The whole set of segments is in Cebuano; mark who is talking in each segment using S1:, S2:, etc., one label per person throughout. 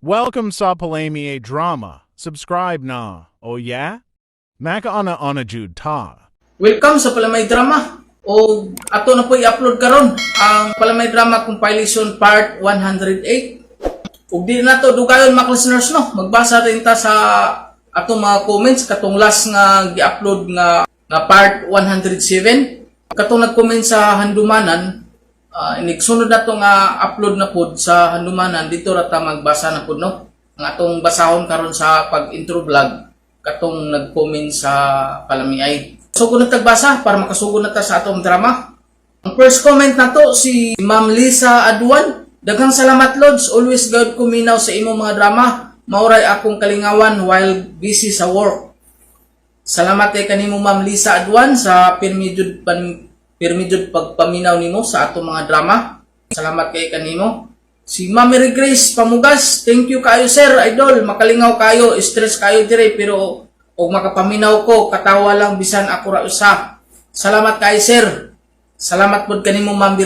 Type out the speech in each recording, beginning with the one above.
S1: Welcome sa Palamiay Drama. Subscribe na. Oh yeah? Makauna-una jud ta.
S2: Welcome sa Palamay Drama. O ato na po i-upload karon ang Palamay Drama Compilation Part 108. Ug di na to dugayon, mga listeners, no. Magbasa rin ta sa atong mga comments katong last nga gi-upload nga part 107. Katong nag-comment sa handumanan, inigsunod na to nga upload na pod sa handumanan, dito ra ta magbasa na pod, no. Ang atong basahon karon sa pag-intro vlog, katong nag-comment sa Palamiay. Sugod na tagbasa para makasugod na ta sa atong drama. Ang first comment na to si Ma'am Lisa Adwan. "Daghang salamat, Lods. Always gud ko minaw sa imong mga drama. Mao ray akong kalingawan while busy sa work." Salamat kay kanimo, Ma'am Lisa Adwan, sa pirmi jud pagpaminaw nimo sa atong mga drama. Salamat kay kanimo. Si Ma'am Mary Grace Pamugas, "Thank you kayo, sir, idol. Makalingaw kayo, stress kayo dire pero og makapaminaw ko, katawa lang bisan ako ra usa. Salamat kay sir." Salamat pod kanimo, Ma'am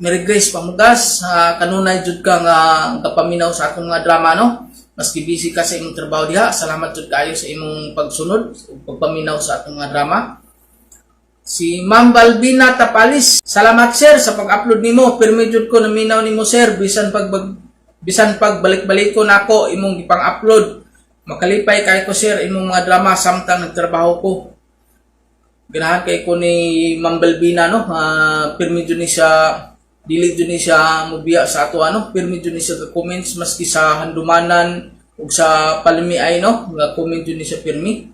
S2: Mary Grace Pamugas, sa kanunay jud ka nga kapaminaw sa atong mga drama, no. Maski busy ka sa imong trabaho diha, salamat jud kayo sa imong pagsunod ug pagpaminaw sa atong mga drama. Si Ma'am Balbina Tapalis, "Salamat, sir, sa pag-upload nimo. Pirmi jud ko naminaw nimo, sir, bisan pag balik-balik ko nako imong gipang-upload. Makalipay kay ko, sir, imong mga drama samtang nagtrabaho ko." Ganahan kay ko ni Ma'am Balbina, no. Pirmi jud ni siya, dili jud ni siya mobiya sa ato, ano. Pirmi jud ni siya ka comments maski sa handumanan ug sa palimiay, no. Nga comment jud ni siya pirmi.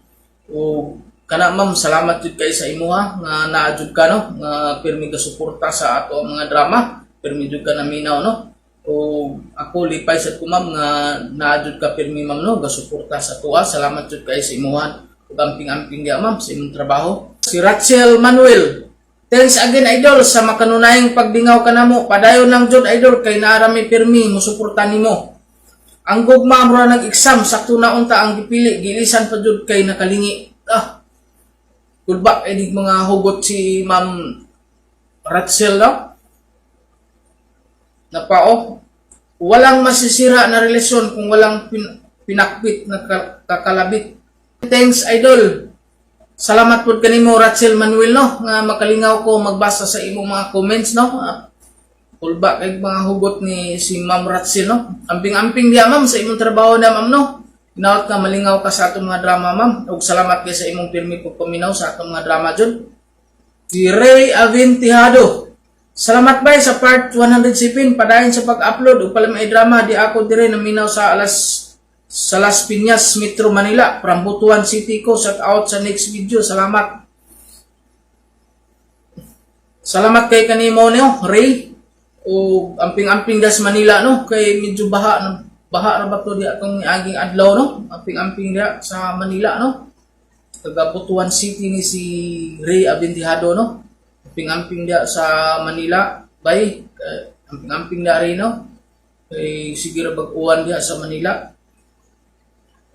S2: O kana, ma'am, salamat jud kay sa imuha nga naa jud ka, no, nga pirmi ka suporta sa ato ang mga drama, pirmi jud ka naminaw, no. O ako lipay sad ko, ma'am, nga naa jud ka pirmi, ma'am, no, gasuporta sa tuwa. Salamat jud kay sa imuha ug amping-amping diya, ma'am, sa imong trabaho. Si Rachel Manuel, "Thanks again, idol, sa makanunayng pagdingaw kanamo. Padayon lang jud, idol, kay naa ra mi pirmi musuporta nimo." Ang gugma mura nag-exam, sakto na unta ang gipili, gilisan pa jud kay nakalingi. Ah. Kulba kay mga hugot si Ma'am Rachel, no? Napao. "Walang masisira na relasyon kung walang pinakbit na kakalabit. Thanks, idol." Salamat pod kanimo, Rachel Manuel, no, nga makalingaw ko magbasa sa imong mga comments, no. Ah, kulba kay mga hugot ni si Ma'am Rachel, no. Amping-amping diya, ma'am, sa imong trabaho na, ma'am, no. Hinaot nga malingaw ka sa atong mga drama, ma'am. Ug salamat kay sa imong pirmi pagpaminaw sa atong mga drama jud. Si Ray Aventihado. "Salamat bay sa part 107, padayon sa pag-upload ug Palamay Drama. Di ako dire naminaw sa alas sa Las Piñas, Metro Manila. From Butuan City ko. Shout out sa next video. Salamat." Salamat kay kanimo niyo, Ray. O amping-amping das Manila, no, kay medyo baha na baha ra ba to di atong aging adlaw, no. Amping-amping diya sa Manila, no. Taga Butuan City ni si Ray Aventihado, no. Amping-amping diya sa Manila bay. Amping-amping diya rin, no. Kay sige ra bag-uwan diya sa Manila.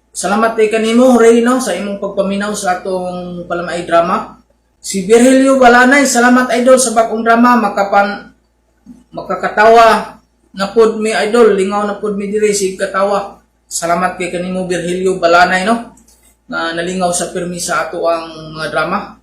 S2: Salamat kay kanimo, Ray, no, sa imong pagpaminaw sa atong Palamay Drama. Si Virgilio Balanay, "Salamat, idol, sa bagong drama, makakatawa na pod mi, idol, lingaw na pod mi diri sig katawa." Salamat kay kanimo, Virgilio Balanay, no, nga nalingaw sa pirmi sa ato ang mga drama.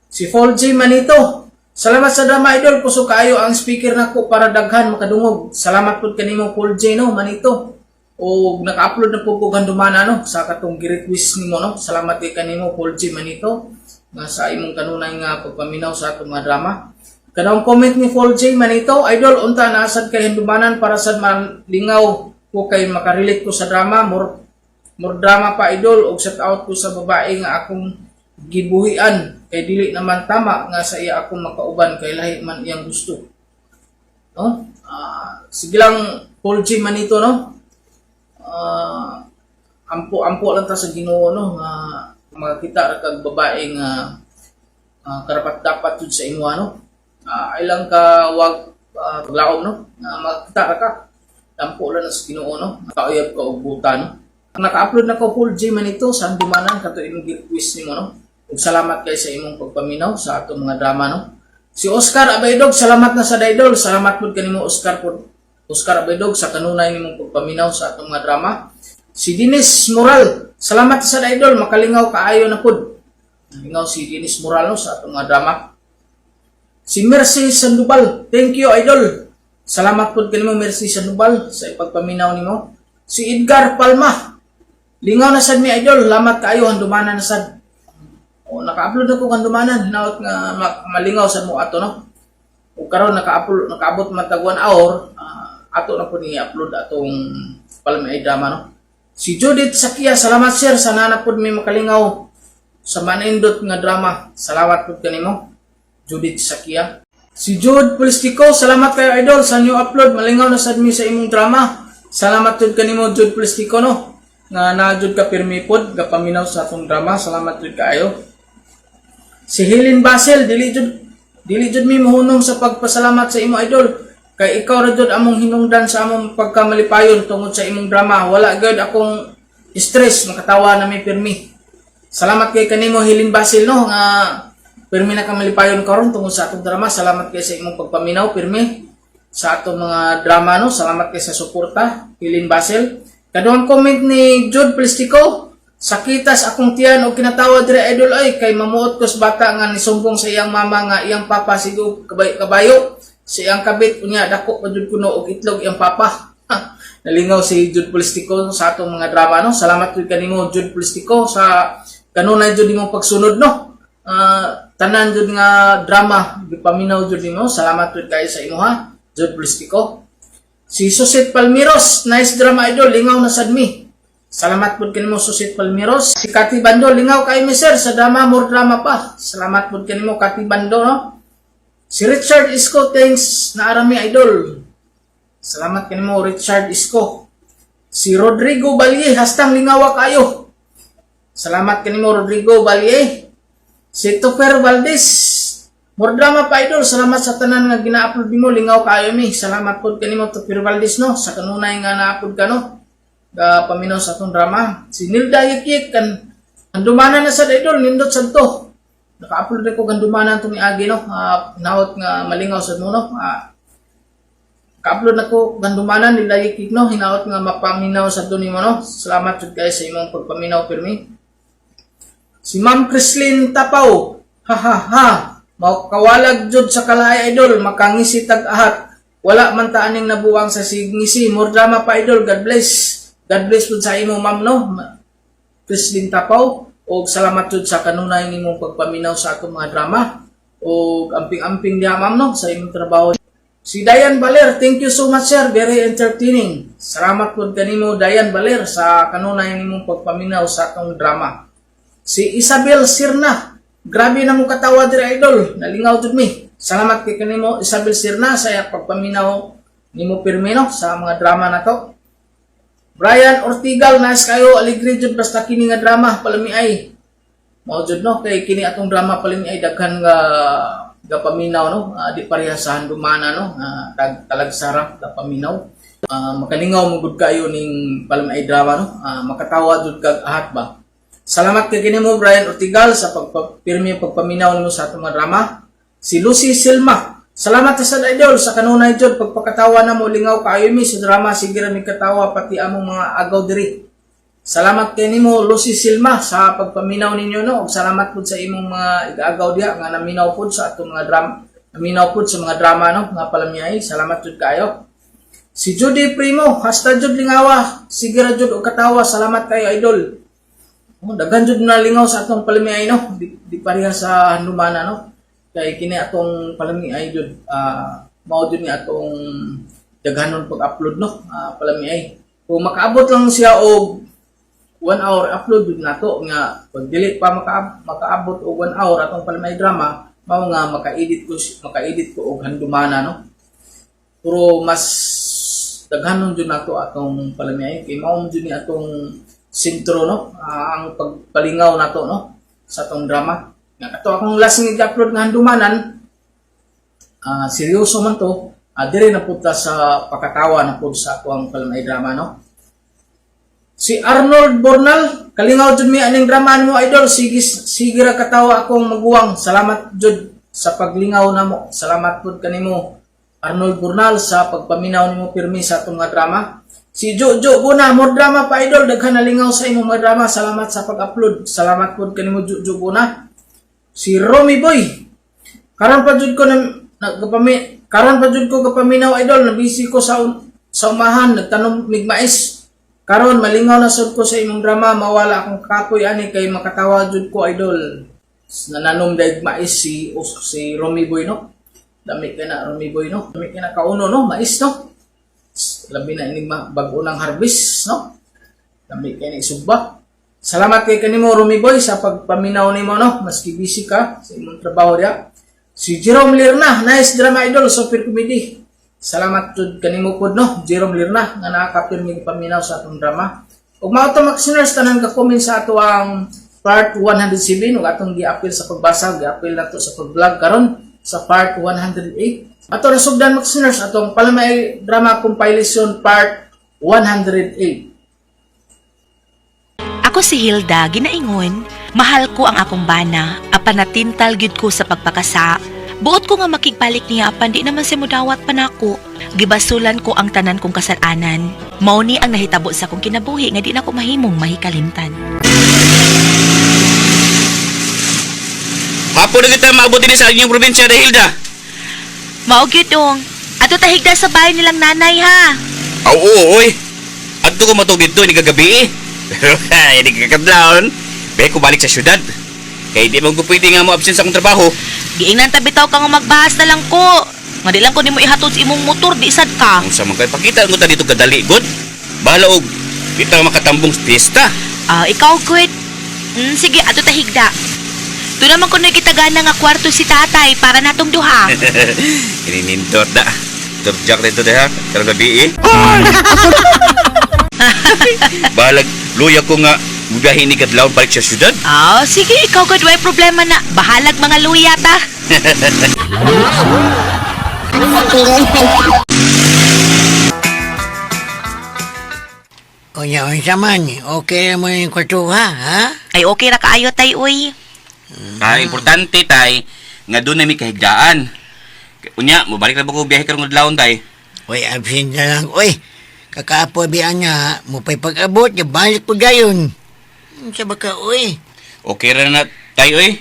S2: Si Paul G. Manito, "Salamat sa drama, idol, kusog kaayo ang speaker nako para daghan makadungog." Salamat pod kanimo, Paul J, no, Manito. O naka-upload na po ko handumana, no, sa katong gi-request nimo, no. Salamat kay kanimo, Paul G. Manito, nga sa imong kanunay nga pagpaminaw sa atong mga drama. Kanang comment ni Paul J. Manito, "Idol, unta naa sad kay handumanan para sad malingaw ko kay makarelate ko sa drama. More drama pa, idol, ug shout out ko sa babae nga akong gibuhian kay dili naman tama nga sa iya akong makauban kay lahi man iyang gusto." No? Ah, sige lang, Paul J. Manito, no? Ah, ampo-ampo lang ta sa Ginoo, no, nga makakita ra kag babae nga karapat dapat jud sa imo, no. Ay lang ka wag paglaom, no, nga makakita ra ka. Ampo lang na sa Ginoo, no. Kauyab ka og buta, no. Naka-upload na ko, Paul J. Manito, sa handumanan kato imong request nimo, no. Ug salamat kay sa imong pagpaminaw sa atong mga drama, no. Si Oscar Abaydog, "Salamat na sa, idol." Salamat pud kanimo, Oscar pud. Oscar Abaydog, sa kanunay nimong pagpaminaw sa atong mga drama. Si Dennis Moral, salamat sa idol, makalingaw kaayo na pud. Nalingaw si Dennis Moral, no, sa atong mga drama. Si Mercy Sandoval, thank you, idol. Salamat pud kanimo, Mercy Sandoval, sa ipagpaminaw nimo. Si Edgar Palma, lingaw na sad mi, idol, lamat kaayo, handumanan na sad. O, naka-upload ako handumanan, hinaot nga malingaw sad mo ato, no. Ug karon naka-upload, nakaabot man tag 1 hour, ato na po ni upload atong palami drama, no. Si Judith Sakia, salamat sir, sana na pud may makalingaw sa manindot nga drama. Salamat pud kanimo, Judith Sakia. Si Jude Polistico, salamat kayo idol sa new upload. Malingaw na sad mi sa imong drama. Salamat jud kanimo, Jude Polistico, no. Nga naa jud ka pirmi pod gapaminaw sa atong drama. Salamat jud kaayo. Si Helen Basel, dili jud mi mohunong sa pagpasalamat sa imo, idol. Kay ikaw ra jud among hinungdan sa among pagkamalipayon tungod sa imong drama. Wala gyud akong stress, makatawa na mi pirmi. Salamat kay kanimo, Helen Basil, no, nga pirmi na ka malipayon karon tungod sa atong drama. Salamat kay sa imong pagpaminaw pirmi sa atong mga drama, no. Salamat kay sa suporta, Helen Basil. Kaduhang comment ni Jude Plistico, sakitas akong tiyan og kinatawa dire idol ay kay mamuot ko sa bata nga nisumbong sa iyang mama nga iyang papa sigo kabayo sa iyang kabit, unya dako pa jud kuno og itlog iyang papa. Nalingaw si Jude Plistico sa atong mga drama, no. Salamat jud kanimo, Jude Plistico, sa kanunay jud imong pagsunod, no. Tanan jud nga drama gipaminaw jud nimo. Salamat jud kaayo sa imuha, Jude Plistico. Si Susit Palmiros, nice drama idol, lingaw na sad mi. Salamat pud kanimo, Susit Palmiros. Si Kati Bando, lingaw kay mi sir sa drama, more drama pa. Salamat pud kanimo, Kati Bando, no. Si Richard Isko, thanks na arami idol. Salamat kanimo, Richard Isko. Si Rodrigo Balye, hastang lingawa kayo. Salamat kanimo, Rodrigo Balye. Si Topher Valdez, more drama pa idol. Salamat sa tanan nga gina-upload nimo, lingaw kayo mi. Salamat pud kanimo, Topher Valdez, no, sa kanunay nga na-upload ka, no. Ga paminaw sa atong drama. Si Nilda Yikyik kan handumanan na sad idol, nindot sad to. Naka-upload ko handumanan tong niagi, no. Naot nga malingaw sad mo, no. Ka-upload nako handumanan, Nilda Yikyik, no. Hinaot nga mapaminaw sad to nimo, no. Salamat jud kaayo sa imong pagpaminaw pirmi. Si Ma'am Chrislyn Tapaw, ha ha ha, makawalag jud sa kalahay idol, makangisi tag ahat. Wala man ta aning nabuwang sa signgisi. More drama pa idol, God bless. God bless pud sa imo, ma'am, no. Chrislyn Tapaw, og salamat jud sa kanunay nimong pagpaminaw sa atong mga drama. Og amping-amping diha, ma'am, no, sa imong trabaho. Si Dayan Baler, thank you so much sir, very entertaining. Salamat pud kanimo, Dayan Baler, sa kanunay nimong pagpaminaw sa atong drama. Si Isabel Sirna, grabe na mo katawa dire idol, nalingaw jud mi. Salamat kay kanimo, Isabel Sirna, sa pagpaminaw nimo pirmi, no, sa mga drama na to. Brian Ortigal, nice kayo, aligre jud basta kini nga drama palami ay. Mao jud, no, kay kini atong drama palami ay daghan nga gapaminaw, no, di pareha sa handumana, no, talagsara gapaminaw. Makalingaw mo gud kayo ning palami ay drama, no, makatawa jud kag ahat ba. Salamat kay kanimo, Brian Ortigal, sa pagpirmi pagpaminaw nimo sa atong mga drama. Si Lucy Silma, salamat sa idol sa kanunay jud pagpakatawa na mo, lingaw kaayo mi sa drama, sige ra mi katawa pati among mga agaw diri. Salamat kay nimo, Lucy Silma, sa pagpaminaw ninyo, no, ug salamat pud sa imong mga igaagaw diha nga naminaw pud sa atong mga drama, naminaw pud sa mga drama, no, nga palamiay. Salamat jud kaayo. Si Judy Primo, hasta jud lingawa, sige ra jud og katawa, salamat kayo idol. Oh, daghan jud na lingaw sa atong palamiay, no. Di pareha sa handumana, no. Kay kini atong palamiay jud, mao jud ni atong daghanon pag-upload, no, palamiay. Kung makaabot lang siya og 1 hour, upload jud nato nga pag dili pa makaabot og 1 hour atong palamiay drama, mao nga maka-edit ko og handumana, no. Pero mas daghanon jud nato atong palamiay kay mao jud ni atong sentro, no, ang pagpalingaw nato, no, sa atong drama. Nga kato akong last nga i-upload nga handumanan, seryoso man to, dire na pud ta sa pakatawa na pud sa ako ang palamiay drama, no. Si Arnold Bornal, kalingaw jud mi aning drama nimo idol, sige sige ra katawa akong maguwang. Salamat jud sa paglingaw namo. Salamat pud kanimo. Arnold Burnal sa pagpaminaw nimo pirmi sa atong mga drama. Si Jojo Buna, more drama pa, idol, daghan nalingaw sa imong mga drama. Salamat sa pag-upload. Salamat pod kanimo, Jojo Buna. Si Romy Boy, karon pa jud ko na nagpami karon pa jud ko kapaminaw, idol, na busy ko sa umahan, nagtanom mig mais. Karon malingaw na sud ko sa imong drama, mawala akong kapoy ani kay makatawa jud ko, idol. Nananom daig mais si Romy Boy, no. Dami kay na, Romy Boy, no. Dami kay na kauno, no, mais, no. Labi na ining bag-o ng harvest, no. Dami kay na isugba. Salamat kay kanimo, Romy Boy, sa pagpaminaw nimo, no. Maski busy ka sa imong trabaho diya. Si Jerome Lirna, nice drama, idol, super comedy. Salamat jud kanimo pod, no, Jerome Lirna, nga nakakapirmi paminaw sa atong drama. Ug mao to, mga listeners, tanan ka comment sa ato ang part 107 ug atong giapil sa pagbasa, giapil nato sa pag-vlog karon sa part 108. Ato nasugdan, mga listeners, atong Palamay Drama Compilation part 108.
S3: Ako si Hilda, ginaingon, mahal ko ang akong bana, apan natintal gyud ko sa pagpakasa. Buot ko nga makigbalik niya apan di naman siya mudawat pa nako. Gibasulan ko ang tanan kong kasalanan. Mao ni ang nahitabo sa akong kinabuhi nga di na ko mahimong mahikalimtan.
S4: Hapon na kita maabot din sa inyong probinsya, Hilda.
S3: Mao gyud dong. Ato tahigda sa bahay nilang nanay ha.
S4: Aw, oo, oy. Adto ko matug dito, hindi kagabi eh. Pero, hindi kakadlaon. Be, ko balik sa syudad. Kaya di man ko pwede nga mo absent sa akong trabaho.
S3: Giingnan ta bitaw ka nga magbahas na lang ko. Nga di lang ko nimo ihatod sa imong motor, di sad ka.
S4: Kung sa mga kay pakita mo ta dito kadali, god. Bahala og kita makatambong sa piyesta.
S3: Ah, ikaw good. Sige, ato tahigda. Doon naman kuno'y kitagana nga kwarto si tatay para natong duha.
S4: Ininindot da. Turjak dito da ha. Karong gabi eh. Balag, luya ko nga mubiyahe ni kadlawon balik sa syudad.
S3: Ah, sige, ikaw good, way problema na. Bahalag mga luya ta.
S5: Unya, unsa man, okay mo yung kwartuha, ha?
S3: Ay, okay ra kaayo tay, uy.
S4: Ah, importante tay nga doon na may kahigdaan. Unya, mobalik na ba ko biyahe karong adlawon tay?
S5: Uy, absent na lang. Uy, kakaapo biyan nga, mo pa'y pag-abot, ya balik po gayon. Unsa ba ka, uy?
S4: Okay ra na tay oy.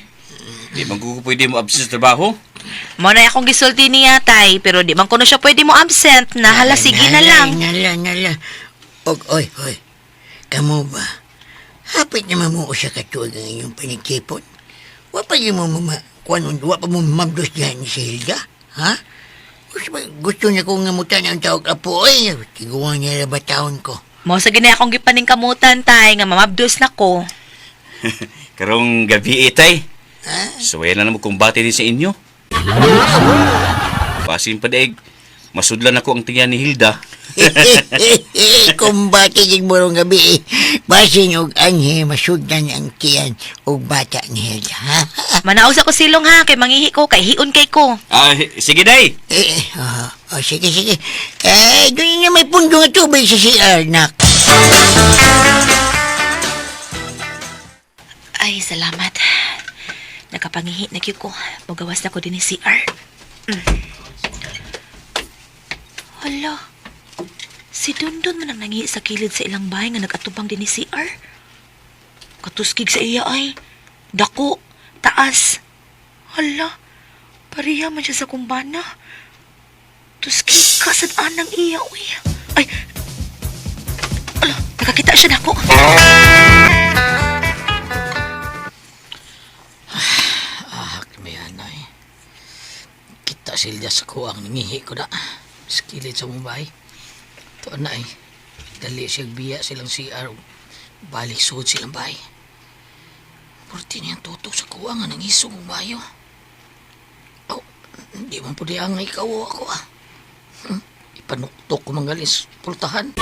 S4: Di man ko pwede mo absent sa trabaho.
S3: Mo na akong gisulti niya tay, pero di man kuno siya pwede mo absent na hala sige na lang.
S5: Nala, nala. Og, oy, oy. Kamo ba? Hapit naman mo usa ka tuig ang inyong panigkipon. Wa pa yun mo mama, kuan, wa pa mo mabdos diyan si Hilda, ha? Gusto, gusto niya kong ngamutan ang tawag apo, oy. Tiguan niya na ba taon ko?
S3: Mo sa gini akong gipaningkamutan tay nga mamabdos na ko.
S4: Karong gabi eh, tay.
S5: Ha?
S4: Suway na mo kumbate din sa inyo. Basin pa daig. Masudlan ako ang tiyan ni Hilda.
S5: Kumbate gid mo rong gabi eh. Basin og anhi masugdan ang tiyan og bata ni Hilda, ha?
S3: Manaog sa ko silong ha kay mangihi ko kay hiun kay ko.
S4: Ah, sige day.
S5: Eh, oh, oh, sige, sige. Eh, doon na may pundo nga tubig sa CR, nak.
S3: Ay, salamat. Nakapangihi na gyud ko. Mugawas na ko din ni CR. Hala. Si Dundun man ang nangihi sa kilid sa ilang bahay nga nagatubang din ni CR. Katuskig sa iya ay. Dako, taas. Hala, pareha man siya sa kumbana. Tuskig ka sa anang iya, uy. Ay, ala, nakakita siya nako.
S6: Ahak may anay. Kita silya sa kuang nangihi ko na. Skilid sa mong. Ito na eh. Dali siya biya silang CR. Balik suod silang bahay. Purti niyang tutok sa kuang nga nangisog ang bayo. Oh, hindi man po di ang ikaw o ako ah. Ipanuktok ko mga galis pultahan.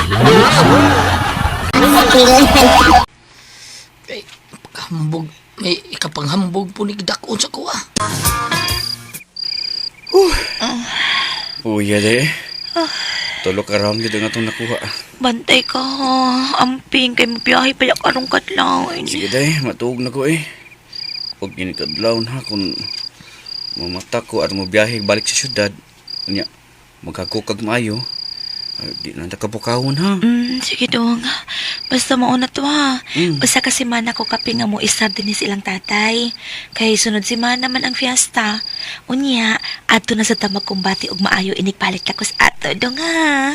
S6: Ay, pagkahambog, may ikapanghambog po ni Gidakon sa kuha.
S4: Uya day. Tulog ka raw gid ang atong nakuha.
S3: Bantay ka ha. Amping kay mabiyahe pa yung karong kadlawin.
S4: Sige day, matuog na ko eh. Huwag ginikadlawon ha kung mamata ko at mobiyahe balik sa syudad. Unya, Maghagok kag maayo. Ay, di na ta kabukawon ha.
S3: Sige dong. Basta mauna to ha.
S4: Mm.
S3: Usa ka semana ko kape nga mo isab din ni silang tatay. Kay sunod semana man ang fiesta. Unya, adto na sa tamag kumbati og maayo inig palit lakos ato dong ha.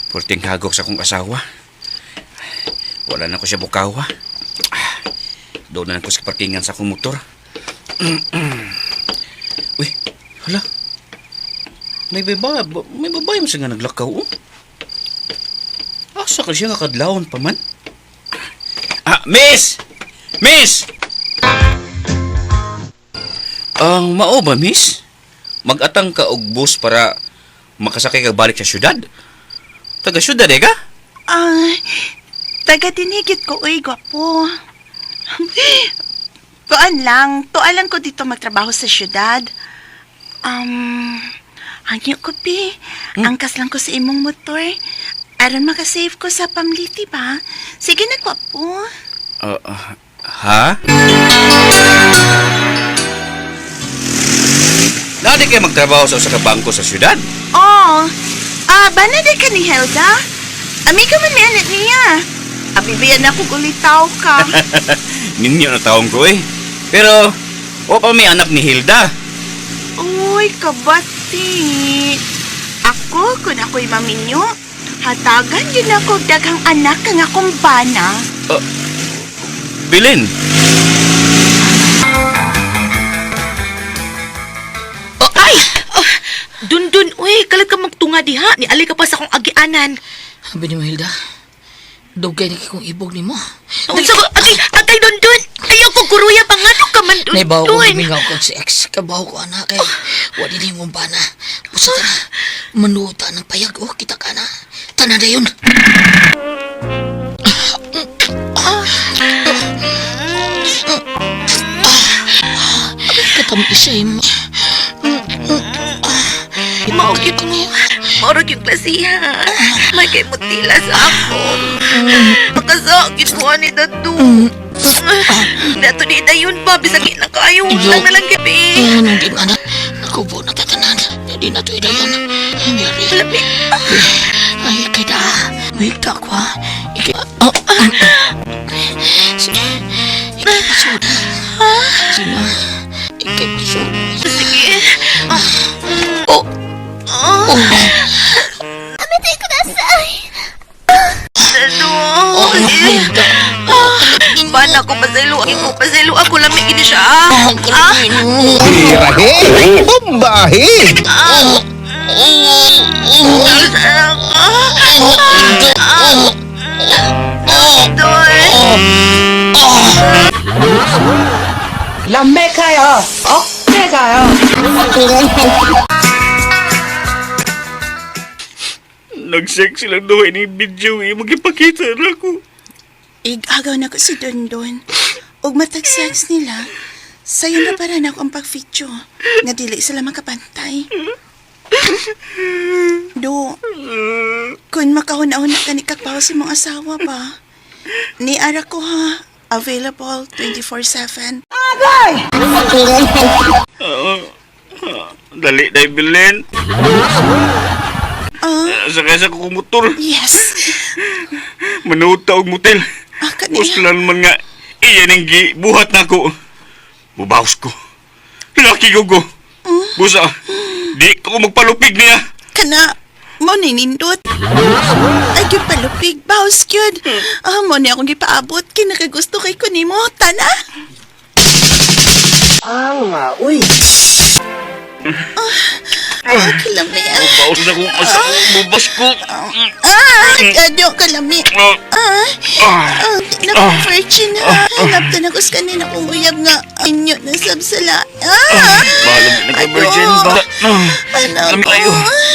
S4: Pulting hagok sa akong asawa. Wala na ko siya bukawa. Ah, doon na lang ko sa parkingan sa akong motor. Uy, hala. May babae mo siya nga naglakaw, oh. Asa ka siya nga kadlawon pa man? Ah, miss! Miss! Ang mao ba, miss? Mag-atang ka og bus para makasakay ka balik sa syudad? Taga syudad eh ka?
S7: Ah, taga dinigit ko, uy, gwapo. Tuan lang, tuan lang ko dito magtrabaho sa syudad. Um, hangyo ko, pi. Angkas lang ko sa imong motor. Aron makasave ko sa pamliti ba? Sige na, gwapo.
S4: Ah, ah, ha? Nadi kayo magtrabaho sa usa ka bangko sa syudad?
S7: Oh, bana di ka ni Helda? Amiga man ni anak niya. Abibiyan ako gulitaw ka.
S4: Ninyo na taong ko eh. Pero, o pa may anak ni Hilda.
S7: Uy, kabati. Ako, kung ako'y maminyo, hatagan yun ako og daghang anak kang akong bana.
S4: Bilin.
S3: Oh, ay! Oh, dundun, uy, kalit ka magtunga diha. Ni ali ka pa sa akong agianan.
S6: Sabi ni mo, Hilda, dugay na kong ibog ni mo.
S3: Unsa ko, agay, agay dundun. Ayaw ko kuruya pa nga ka man dundun.
S6: Naibaw ko gimingaw ko si ex. Kabaw ko anak kay wa din mo bana. Busa ta na. Manuta ng payag oh kita ka na. Tanan na yun. Katam isa eh.
S3: Mao gyud ko. Maurag yung klasiha. May kay mutila sa ako. Makasakit ko ani dato. Dato di dayon pa bisag di na kaayo lang na lang gabi.
S6: Anong di anak? Nakubo na tatanan. Di na to idayon. Mary.
S3: Labi.
S6: Ay, kita. Wigta ko ha. Ikay... Oh, ah. Sige. Ikay pasod. Sino? Ikay pasod.
S3: Sige.
S6: Oh! Oh!
S3: Dato.
S6: Oh, Hilda.
S3: Bana ko pasaylo. Ako pasaylo ako lami gid siya. Ah.
S8: Tirahe! Bombahe!
S9: 람메카요 억제가요.
S4: Nag-sex silang duha ni video eh. Magipakita na ako.
S7: Igagaw na ko si Dondon. Ug matag sex nila, sayo na para na ako ang pag-video. Nga dili sila makapantay. Do, kung makahuna-huna ka ni kakpaw sa mong asawa ba? Ni ara ko ha, available 24/7.
S4: Dali na, Bilin.
S7: Ah,
S4: Sakay sa kong motor.
S7: yes.
S4: Manuta og motel.
S7: Ah, kani.
S4: Uslan man nga, iyan ang gibuhat na ako. Mubawas ko. Laki ko ko. Busa, di ko magpalupig niya.
S7: Kana, mo ni nindot. Ay, gyud palupig, baos gyud. Ah, mo ni akong gipaabot kay nakagusto kay ko nimo, tana.
S5: Ah, uy.
S7: Ah, kalami. Ah,
S4: Mubawas na kong asawa. Mubas ko.
S7: ah, adyo kalami.
S4: Ah,
S7: Ah,
S4: ah.
S7: ah, naku, virgin ha. Hanaptan ako sa kanina kong uyab nga inyo na sabsala. Ah,
S4: Bahala na ka, virgin ba?
S7: Ano
S4: Alam
S7: ko?
S4: kayo.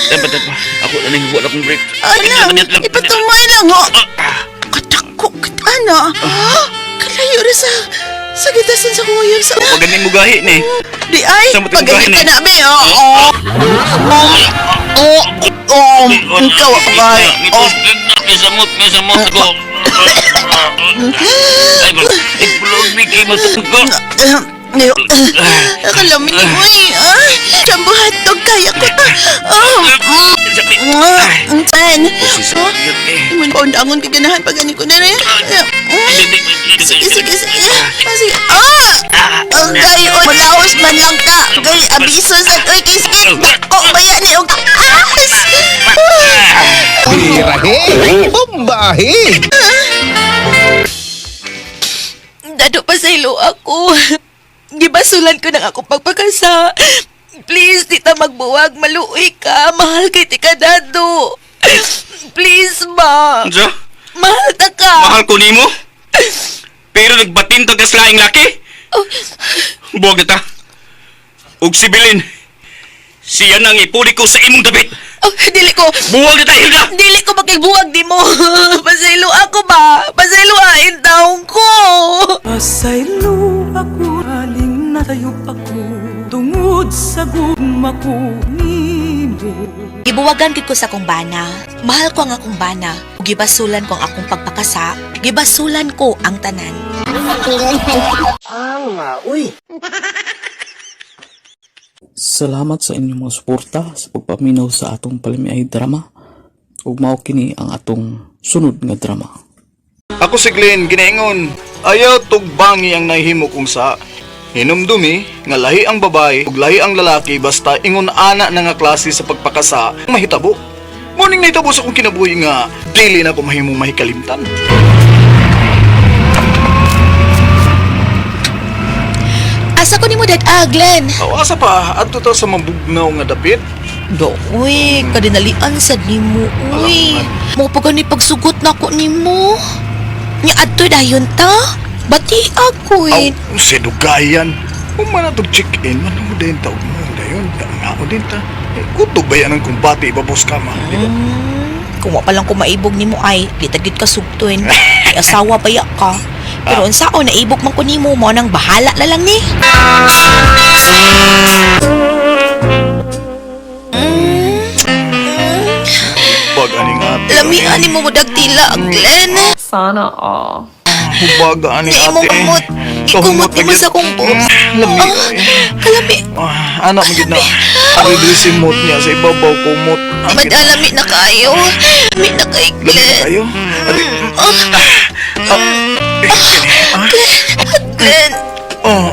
S4: Dapat, dapat. Ako na nang wala akong break.
S7: Ano, ipatumay lang ho. Katako, ano? Kalayo ra sa gitasan sa kong uyab sa...
S4: Paganin mo gahi ni.
S7: Di ay,
S4: Sa mo
S7: paganin
S4: tinggahin
S7: ka
S4: eh.
S7: na, be. Oo. Oo. Oo. Ikaw ako ba? Oo.
S4: May samot, may samot ko. Ay, ay, bulog, may kayo ko.
S7: Kalami ni mo eh. Ay, Jumbo hotdog, kaya ko ta. Tan. Imon pa undangon kay ganahan pag gani ko na rin. Sige, sige, sige. Ah, sige. Ah! Ang gay, oy, mulaos man lang ka. Gay, abiso sa oy, kiskit. Dako ba yan eh? Og taas!
S8: Birahe! Bombahe!
S3: Dado pa sa ilo ako. Gibasulan ko ng ako pagpakasa. Please, di ta magbuwag. Maluoy ka. Mahal kay ti ka, Dado. Please, ma.
S4: Unsa?
S3: Mahal ta ka.
S4: Mahal ko nimo. Pero nagbatin tag laing laki. Buwag na ta. Ug si Bilin. Siya nang ipuli ko sa imong dapit.
S3: Oh, dili ko.
S4: Buwag na ta, Hilda.
S3: Dili ko makigbuwag di mo. Pasaylo ako ba? Pasaylo ain taong ko.
S10: Pasaylo ako, aling natayop ako, tungod sa gugma ko nimo.
S3: Gibuwagan gid ko sa akong bana. Mahal ko ang akong bana. Gibasulan ko ang akong pagpakasa. Gibasulan ko ang tanan.
S2: Salamat sa inyong mga suporta sa pagpaminaw sa atong palamiay drama. Ug mao kini ang atong sunod nga drama.
S11: Ako si Glenn ginaingon. Ayaw tugbangi ang nahimo kong sa. Hinumdumi nga lahi ang babae ug lahi ang lalaki basta ingon ana na nga klase sa pagpakasa mahitabo. Morning nahitabo sa akong kinabuhi nga dili na ko mahimong mahikalimtan.
S3: Asa ko nimo dad ah, Glenn?
S11: Aw, asa pa adto ta sa mabugnaw nga dapit.
S3: Do, uy, kadinalian sad nimo, uy. Mo pa gani pagsugot nako nimo. Nya adto dayon ta. Bati ako eh.
S11: Aw, si Dugayan. Kung man atong check-in, man mo din ta mo dayon. Nga din ta. Eh, kutob ba yan ang kumbati ibabos ka ma, di ba?
S3: Kung wa pa lang ko maibog nimo ay, di ta gyud ka sugtuin. May asawa pa ya ka. Pero unsaon naibog man ko nimo mo nang bahala na lang ni.
S11: Hubag ani nga ate.
S3: Lamian nimo mo dagtila, Glenn.
S9: Sana all.
S11: Hubag ani
S3: Nga imong
S11: ate.
S3: kamot. Ikumot nimo sa akong boobs.
S11: Lami.
S3: Ah, kalami.
S11: Ah, anak mo gid na. Ari diri si mot niya sa ibabaw kumot. Ah, gid-
S3: Madalami na kayo. Lami na kay
S11: Lami na
S3: Glenn.
S11: kayo. Ari. Ah, eh, kini, ah.
S3: Glenn.
S11: Oh,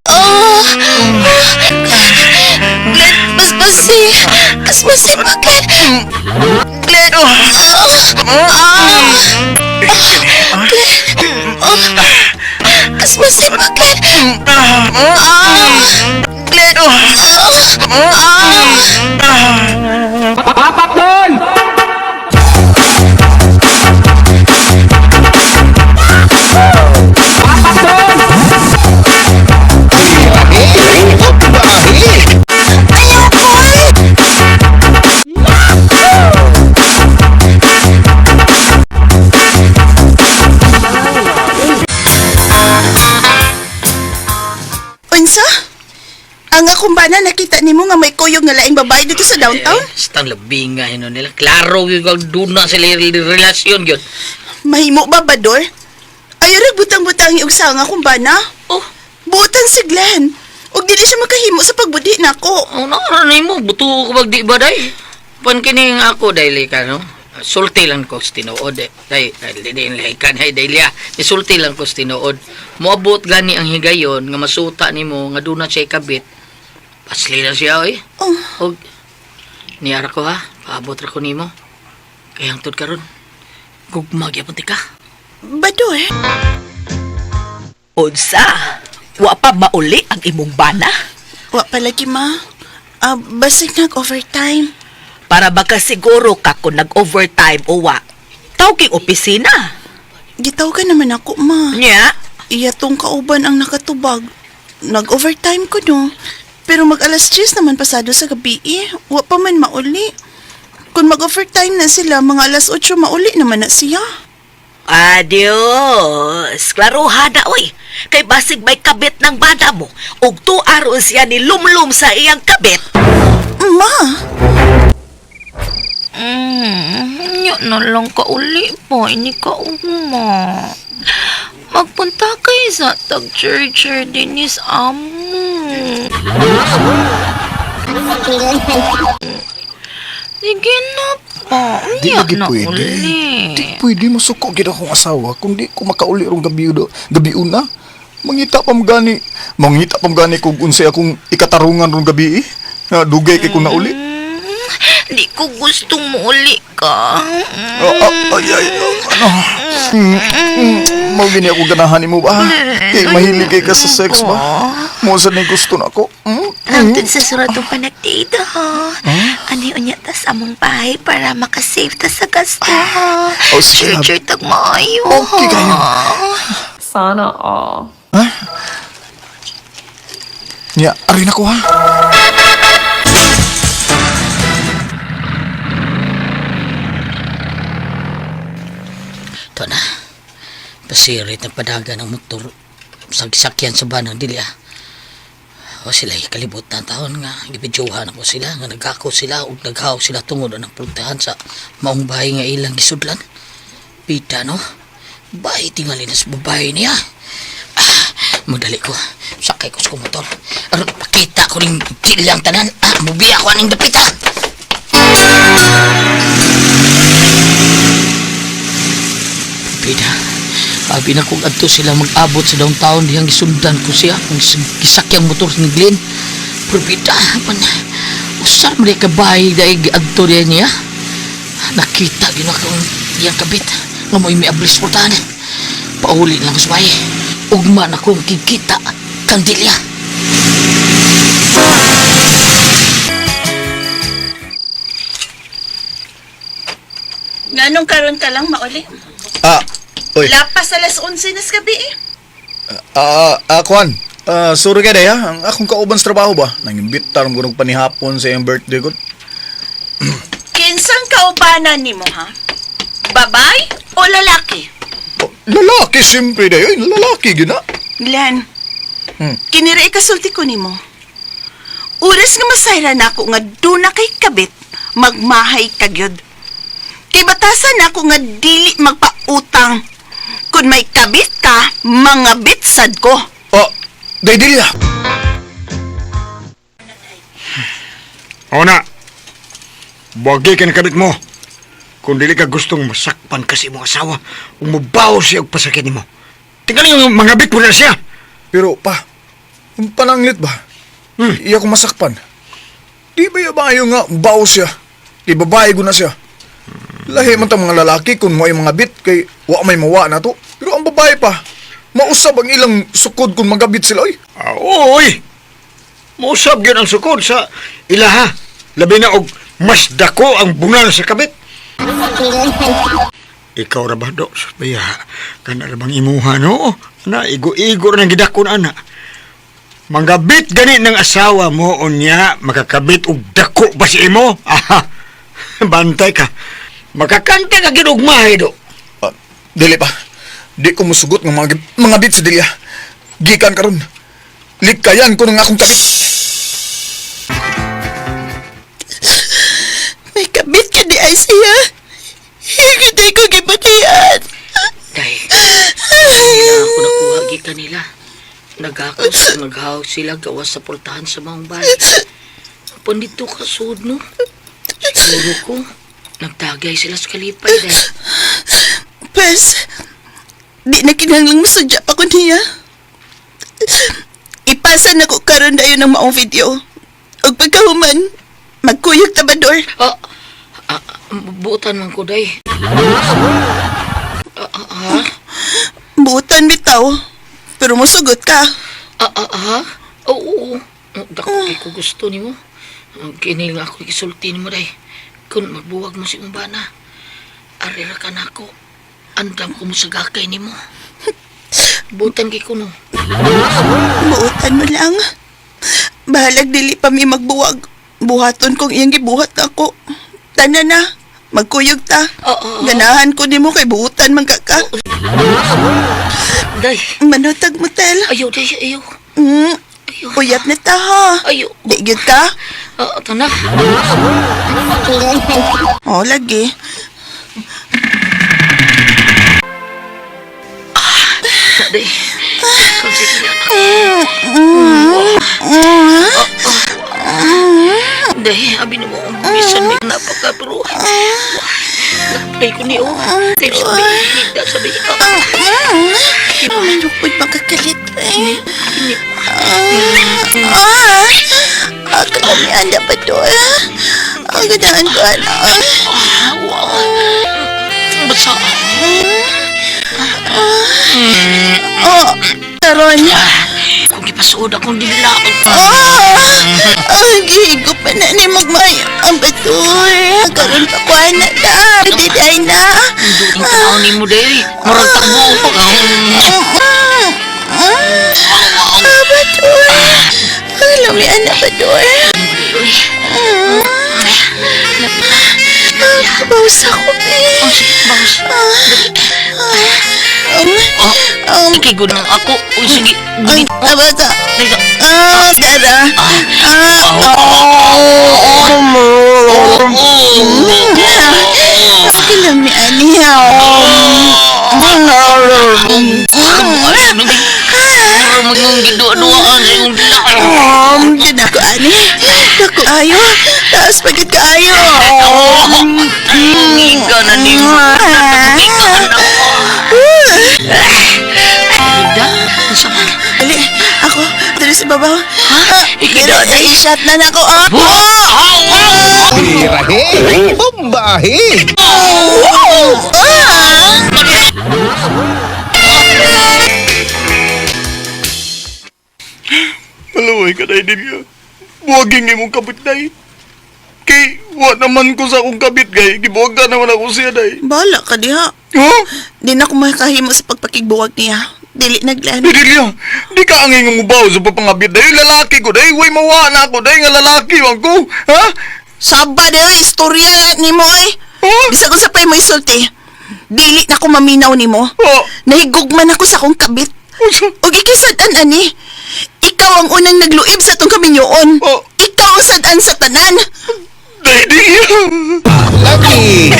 S3: Oh. Glenn, paspasi. Paspasi pa, Glenn. Glenn. Ah.
S11: eh, kini, ah.
S3: Oh. Paspasi pa, Glenn. Ah. Glenn. Ah.
S8: Birahe! Bombahe!
S3: Ayaw ko.
S7: Unsa? Ang akong bana nakita nimo nga may kuyog nga laing babae dito sa downtown?
S6: Basta labing nga yun nila. Klaro yun kag duna sila yung relasyon yun.
S7: Mahimo ba Bador? Ayaw rag butang-butang og sa nga akong bana.
S6: Oh,
S7: Buotan si Glenn. Ug dili siya makahimo sa pagbudi nako.
S6: oh naara mo. Buto ko pag di ba day? Pan kini nga ako dahil ka no? Sulti lang ko sa tinuod eh. Dahil, dahil di din ka na dahil ya. Isulti lang ko sa tinuod. Moabot gani ang higayon nga masuta nimo nga duna siya ikabit. Pasli na siya eh.
S7: Oh,
S6: Og niyara ko ha, paabot ra ko nimo. Kaya hangtod karon. Gugma gyapon ti ka.
S7: Bador.
S3: Unsa? Wa pa mauli ang imong bana?
S7: Wa palagi ma. Ah, basig nag-overtime.
S3: Para baka siguro ka kung nag-overtime o wa. Tawag opisina.
S7: Gitaw ka naman ako, ma.
S3: Nya?
S7: Iya tong kauban ang nakatubag. Nag-overtime ko no. Pero mag alas 10 naman pasado sa gabi eh. Wa pa man mauli. Kung mag-overtime na sila, mga alas 8 mauli naman na siya.
S3: Adios. Klaroha na, oy. Kay basig may kabit ng bana mo. Ug tuaron siya ni lumlum sa iyang kabit.
S7: Ma!
S3: Nyo na lang ka uli po. Ini ka uma. Pagpunta kay sa tag church dinis amo. Sige na pa.
S11: Di
S3: Unya
S11: lagi
S3: na
S11: pwede.
S3: uli.
S11: Di pwede masuko gid akong asawa kung di ko makauli rong gabi gabi una. Mangita pa gani. Mangita pa gani kung unsay akong ikatarungan rong gabi eh. Nga dugay kay ko nauli.
S3: Di ko gustong muuli ka.
S11: Ah, ay, ay, ano? Mao gini ako ganahan nimo ba? Kay mahilig kay ka sa sex ba? Mo sa ni gusto na ako.
S3: Nangtod sa surat pa nag-date, ha? Ano yun niya tas among bahay para makasave ta sa gasto, ha?
S11: Oh, sige,
S3: Sure, sure, tag maayo,
S11: Okay kayo.
S9: Sana all.
S11: Nya, ari na ko ha.
S6: Ito na. Pasirit ang padagan ng motor. Sagsakyan sa banang dili ah. O sila kalibutan taon nga gibidyohan ako sila nga nagako sila ug naghaw sila tungod ang pultahan sa maong bahay nga ilang gisudlan. Pita no. Bahay tingali na sa babae niya. Ah, madali ko. Sakay ko sa kong motor. Aron pakita ko ning dilyang tanan. Ah, mubiya ko aning dapita. Pida. Abi na kung adto sila mag-abot sa downtown dihang gisundan ko siya kung gisakyang motor ni Glenn. Pero pida man usar man ka bahay dahil giadto diya niya. Nakita gina ko ang iyang kabit nga mo'y miablis pultahan. Pauli lang ko sa bahay. Ugma na kong kikita kang dilya.
S7: Nganong karon ka lang mauli?
S11: Ah, oy.
S7: Lapas alas 11 nas gabi eh.
S11: Kwan. Ah, sorry kay day ha. Ang akong kauban sa trabaho ba? Nangimbit taron ko panihapon sa iyang birthday ko.
S7: Kinsang kaubanan nimo ha? Babay o lalaki?
S11: Oh, lalaki siyempre day. Oy, lalaki gina.
S7: Glenn, kinira ikasulti ko nimo. Oras nga masayra na ako nga duna kay kabit, magmahay ka gyud. Kay batasan na ako nga dili magpautang. Kung may kabit ka, mga bitsad ko.
S11: Oh, day dili ah.
S12: O na, buwagi ka ng kabit mo. Kung dili ka gustong masakpan kasi imong asawa, umubaw siya og pasakit nimo. Tingnan yung mga bit mo na siya.
S11: Pero pa, ang pananglit ba? Iya ko masakpan. Di ba iya ba yung nga bawo siya? Kay babae ko na siya. Lahi man tang mga lalaki kung mo mga bit kay wa may mawa na to. Pero ang babae pa, mausab ang ilang sukod kung magabit sila oy.
S12: Ah, oy! Mausab gyud ang sukod sa ilaha. Labi na og mas dako ang bunal sa kabit. Ikaw ra ba, do? Baya, kana ra bang imuha, no? Na, igo-igo ra ng gidakon, ana. Manggabit gani ng asawa mo, unya, makakabit og dako ba si imo? Aha, bantay ka. Makakanta ka gid og mahay, do.
S11: Ah, dili pa. Di ko musugot ng mga bit sa Delia. Gikan karon. Likayan ko ng akong kabit.
S7: May kabit ka di ay siya. Hindi ko gibatian.
S6: Day, hindi na ako nakuha gi kanila. Nagakos, naghawak sila gawas sa pultahan sa maong bahay. Apan dito ka sud, no? Siguro ko, nagtagay sila sa kalipay, day.
S7: Pes, di na kinahanglang masudya pa ko niya. Ipasa na ko karon dayon ang maong video. Ug pagkahuman, magkuyog tabador.
S6: Ah, ah, buotan man ko, day. Ah, ah, ha?
S7: Buutan bitaw. Pero mosugot ka.
S6: Ah, ah, ha? Oo, oo. Oh, dako kay ko gusto nimo. Kini nga ako gisulti nimo, day. Kung magbuwag mo si imong bana, arira ka na ako. Andam ko mo sa gakay nimo. Buotan kay ko no.
S7: Buutan mo lang. Bahalag dili pa mi magbuwag. Buhaton kong iyang gibuhat nako. Tana na, magkuyog ta.
S6: Ah, ah, ah.
S7: Ganahan ko nimo kay buutan man ka ka.
S6: Day,
S7: Manutag mo tel.
S6: ayaw, day, ayaw. Ayaw.
S7: Uyap na ta ha.
S6: Ayaw.
S7: Di gyud ka?
S6: Ah, tana.
S7: Oh, lagi.
S6: Day. Sige, anak. Day, abi na mo ang bisan may napaka pero Day ko niyo. Kay sabi, higda sabi ka.
S7: Manukod makakalit eh. Kalamian dapat to eh. Ang ganahan ko anak.
S6: Wow. Basta.
S7: Oh, karon.
S6: Kung gipasuod akong dila.
S7: Ah, gihigop pa na ni magmay ang batoy. Karon pa ko anak na. Diday na.
S6: Ang tanaw ni mo day. Murag tagbo pa ka.
S7: Ah, batoy. Ang lamian na batoy. Ah, bawas ako, be.
S6: Bawas.
S7: Um,
S6: Ikay gud ako. Uy, sige.
S7: Ay, basta. Ah, dara. Ah, oh. Kalamian niya.
S6: Murag giduwa-duwaan sa imong dila.
S7: Dako ani. Dako ayo. Taas pagit kaayo.
S6: Ika na ni mo. Ika na. Ida, unsa man?
S7: Ali, ako, dali sa babaw. Ha?
S6: Ika
S7: Dali, i-shot na nako. Ah!
S8: Birahe! Bombahe!
S11: Maluway ka day Delia. Buwaging imong kabit day. Kay wa naman ko sa akong kabit gay. Gibuwagan naman ako siya day.
S7: Bala ka diha.
S11: Huh?
S7: Di na ako makahimo sa pagpakigbuwag niya. Dili na, Glenn.
S11: Di Delia, di ka angay nga mubaw sa papangabit day. Lalaki ko day. Way mawa na ako day nga lalaki man ko. Ha?
S7: Saba di oy, istorya nimo oy.
S11: Huh?
S7: Bisag unsa pa'y mo isulti. Dili na ko maminaw nimo.
S11: Oh.
S7: Nahigugman ako sa akong kabit.
S11: Unsa?
S7: Ug ikisad-an ani. Ikaw ang unang nagluib sa atong kaminyoon.
S11: Oh.
S7: Ikaw ang sad-an sa tanan.
S11: Day Delia.
S8: Lagi!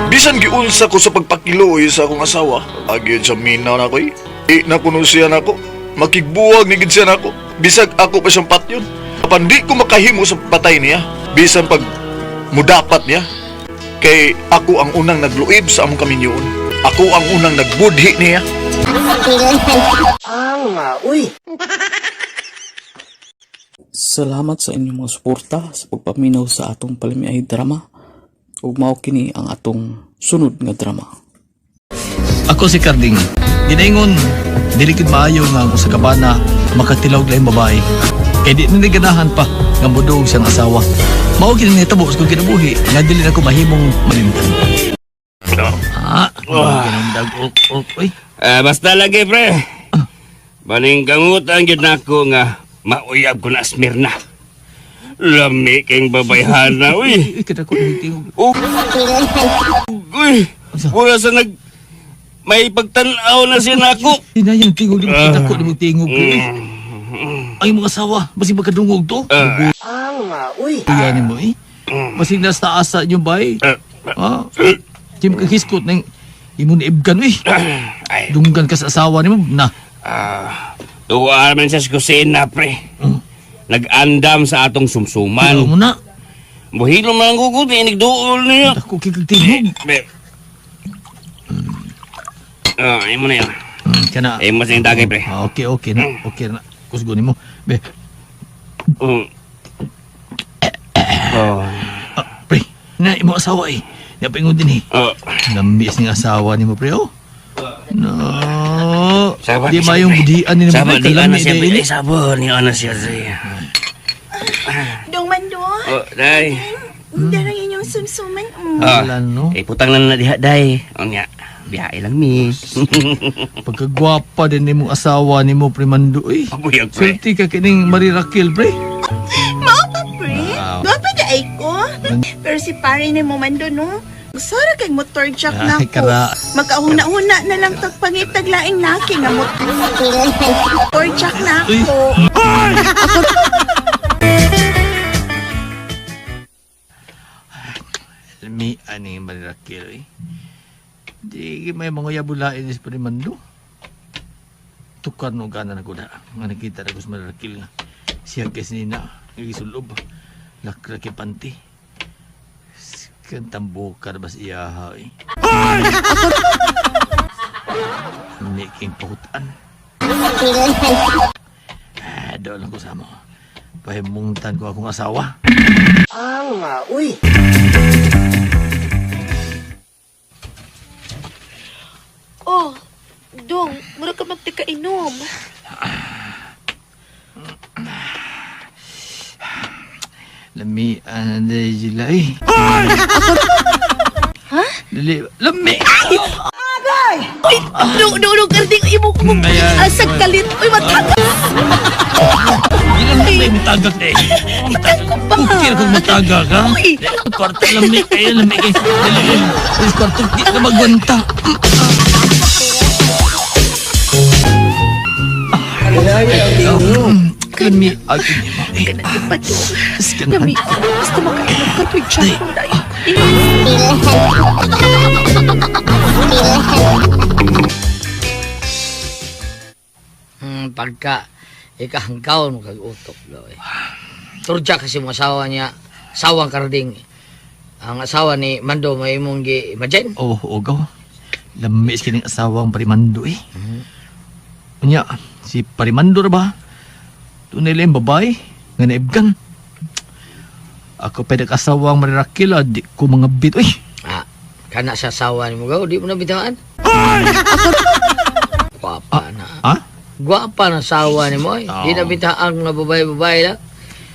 S11: Bisan giunsa ko sa pagpakiloy sa akong asawa, agyon sa minaw na ko eh. Di na kuno siya nako. Makigbuwag ni gid siya nako. Bisag ako pa siyang patyon. Apan di ko makahimo sa patay niya. Bisan pag mudapat niya. Kay ako ang unang nagluib sa among kaminyoon. Ako ang unang nagbudhi niya.
S2: Salamat sa inyong mga suporta sa pagpaminaw sa atong palamiay drama. Ug mao kini ang atong sunod nga drama.
S13: Ako si Carding. Ginaingon, dili gid maayo nga ang usa ka bana makatilaw og laing babae. Kay di na ganahan pa nga moduog siyang asawa. Mao kini nahitabo sa kong kinabuhi nga dili na ko mahimong malimtan. Ah, ginamdag ok ok oy.
S4: Ah, basta lagi, pre. Baning kamutan gyud nako nga mauyab ko na Smyrna. Lami kayong babayhana, uy.
S13: Uy, kada ko tingog.
S4: Oh. Uy, wala sa nag may pagtanaw na siya nako.
S13: Hinayang tingog di mo kita ko di mo tingog. Uy. Ay mga asawa, basig magkadungog to.
S4: Ah,
S13: Kuya ni mo eh. Basig nasa asa nyo ba eh. Ah, Di mo kahiskot ng imo ni Ibgan eh.
S4: Ay,
S13: Dunggan ka sa asawa nimo na.
S4: ah, tuwa man siya sa kusina, pre. Nag-andam sa atong sumsuman.
S13: Ano mo na?
S4: Buhilo man ang gugod, inigduol niya.
S13: Dako kay tingog.
S4: Be. Ah, imo na yun.
S13: Kana.
S4: Imo sa yung dagay, pre.
S13: Ah, okay, okay na. Okay na. Kusgo nimo. Be,
S4: Mm. Oh.
S13: ah, pre. Na imo asawa eh. Napingon din eh.
S4: Oh.
S13: Lambis ng asawa nimo pre oh. No.
S4: Sabar,
S13: Di mayong
S4: pre.
S13: budian ni
S4: Sabar,
S13: pre.
S4: di ana
S13: Kalami
S4: siya,
S13: day
S4: pre.
S13: ini.
S4: Ay, sabar, ni ana siya, siya.
S7: Dong Mando,
S4: Oh, day.
S7: darang inyong sumsuman. Mm.
S4: Ah.
S13: Wala, no.
S4: Eh, putang na na diha, day. O nga, biyahe lang mi.
S13: Pagkagwapa din nimo asawa nimo pre Mando eh.
S4: Pabuyag, pre.
S13: Sulti ka kining Marie Raquel pre.
S7: Mao pa, pre.
S13: Wow.
S7: Gwapa na ay ko. Pero si pare ni mo Mando, no? Sara kay motor jack na
S13: Ay,
S7: ko.
S13: kara.
S7: Magkauna-una na lang tagpangitag laing laki nga motor jack na
S13: Uy.
S7: ako.
S13: Mi ani Marie Raquel eh. Di may mga Yabulain is Parimando. Tukar no gana na ko na. Nga nakita na ko sa Marakil nga. Siya kes nina. Nagisulob. Lakraki panty. Kantambukar bas iya ha eh. Niking pahutan. Ah, doon lang ko sa mo. Pahimungtan ko akong asawa.
S5: Ang uy.
S3: Oh, dong, mura ka magtikainom.
S13: Lami, anday sila eh.
S3: Ha?
S13: Dili, lami!
S3: Uy, no, no, no, Karding, imo ko mong
S13: Ayan.
S3: asag kalit. Uy, matagas.
S13: Ilan na yung matagak eh.
S3: Ko pa.
S13: Ukir kung matagak ha?
S3: Uy.
S13: Kwarto lami kayo, lami kayo. Dili, dili. Kwarto, di na magwanta. Lami, agad niya mo eh.
S3: Kanang pa to.
S13: Scan
S3: Lami, basta makainom ka tuwing chat mo na yun.
S6: Pagka ikahangkaon mo kag utok lo eh. Turja kasi mo asawa niya, asawang Karding. Ang asawa ni Mando may imong gi imagine.
S13: Oh, ogaw. Lami is kining asawang Parimando eh. Unya, si Parimando ra ba? Tunay lang babae, nga naibgan. Ako pa asawang Marirakila, di ko mga bit. Uy,
S6: Ah, kana sa asawa ni mo gaw, di mo na bitawan. Gwapa na.
S13: Ha?
S6: Gwapa na asawa ni mo eh. Di na bitaan nga babae-babae lang.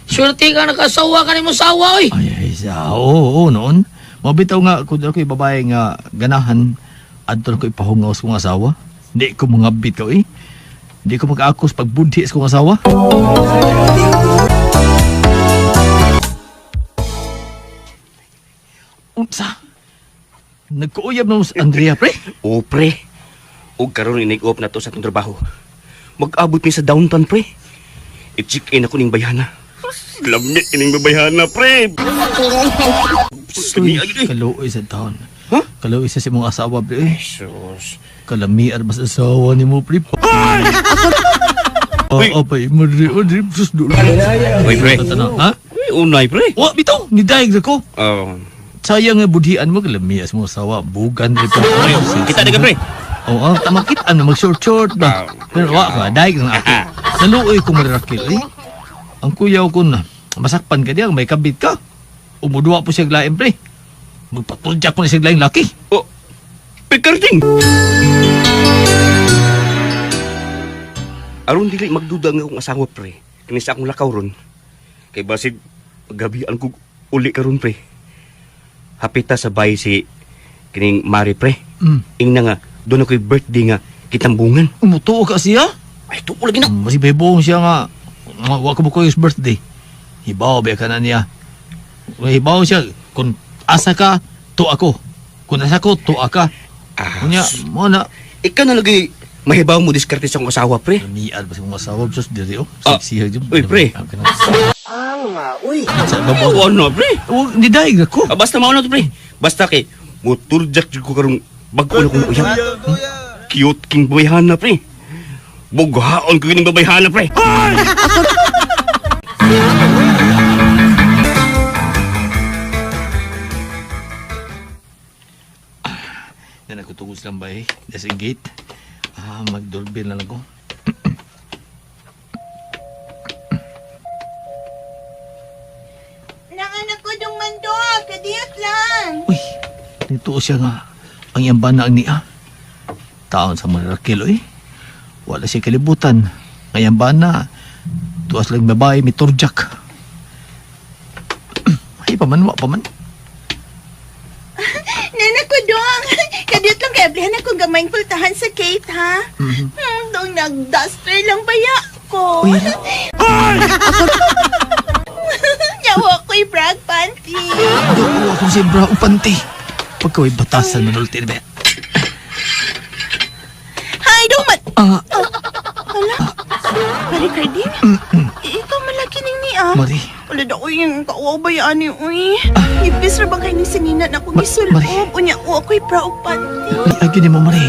S6: Swerte ka nakasawa ka ni mo sawa oy.
S13: Ay, ay, sa, oo, oo, noon. Mabitaw nga, kung ako'y babae nga ganahan, adto na ko ipahungaw sa kong asawa. Di ko mga bit ka, eh. Di ko mag-akos pagbudhi sa kong asawa. Unsa? Nagkuuyab na mo sa Andrea, pre?
S4: O pre, og karon inig-off na to sa atong trabaho. Mag-abot mi sa downtown pre. I-check in ako ning bayhana. Lami ining babayhana pre.
S13: Uy, kaluoy sa taon.
S4: Huh?
S13: Kaluoy sa imong asawa, pre. Eh.
S4: Sus.
S13: Kalamian mas asawa ni mo, pre.
S4: Uy.
S13: Oo, pa, madri, madri, sus, dulo.
S4: Uy pre.
S13: Tanaw, ha?
S4: Uy, unay pre.
S13: Wa, bitaw, ni daig na ko.
S4: Oh.
S13: Sayang nga budhian mo, kalamias mo asawa, bugan rin pa.
S4: Kita na ka pre.
S13: Oo, tama kita, ano, mag-short-short ba? Pero wa ka, daig na ako. Naluoy ko marirakil, eh. Ang kuyaw ko na, masakpan ka diyan, may kabit ka. Umuduwa po siya lain, pre. Magpatulja ko na siya laing laki.
S4: Oh. Pekarding. Aron dili magduda nga akong asawa pre. Kini sa akong lakaw ron. Kay basig gabian ko uli karon pre. Hapita sa bay si kining Mari pre. Ingna nga doon ako'y birthday nga kitambungan.
S13: Umutuo ka siya?
S4: Ay tuo lagi na.
S13: Masih bebong siya nga. Nga, wa ko mo ko yung birthday. Hibaw ba ka na niya. Hibaw siya. Kung asa ka, to ako. Kung asa ko, to ka.
S4: Ah,
S13: Unya, mo na.
S4: Ikaw na lagi mahibaw mo diskarte sa akong asawa pre.
S13: Lamian ba sa mga asawa? Sus, diri oh.
S4: Ah.
S13: Sexy ha, dyan.
S4: Uy, pre.
S5: Ang uy.
S13: Sa babaw.
S4: Ano pre?
S13: Oh, ni daig ako.
S4: Ah, basta mauna to pre. Basta kay moturjak jud ko karong bag-o na kong uyab. Cute king bayhana pre. Bughaon ko kining babayhana pre.
S13: Yan ako tungkol silang bay. Nasa gate. Ah, mag-doorbell na lang ko.
S7: Nanganak ko dong Mando, kadiyot lang.
S13: Uy, nito siya nga. Ang iyang bana ang niya. Taon sa Marakil, uy. Wala siya kalibutan. Ang iyang bana. Tuwas lang babae, may turjak. Ay, paman, wa paman.
S7: Nanak ko dong, kadiyot lang kay ablihan ako gamayng pultahan sa Kate ha. Dong nag-duster lang baya ko.
S13: Uy,
S7: Yawa ko'y brag panty.
S13: Doon ako si bra upanti. Pagkaway batasan manulti na ba?
S7: Hi, dong mat...
S13: Ah,
S7: Hala? Pare Carding? Ikaw malaki ning niya.
S13: Mari.
S7: Wala daw yung kauwaw ba yan ni uy? Ipis ra ba kay ni sinina na akong
S13: Mari.
S7: gisulob? Unya, o ako'y bra og panty.
S13: Ay, agin mo, Mari.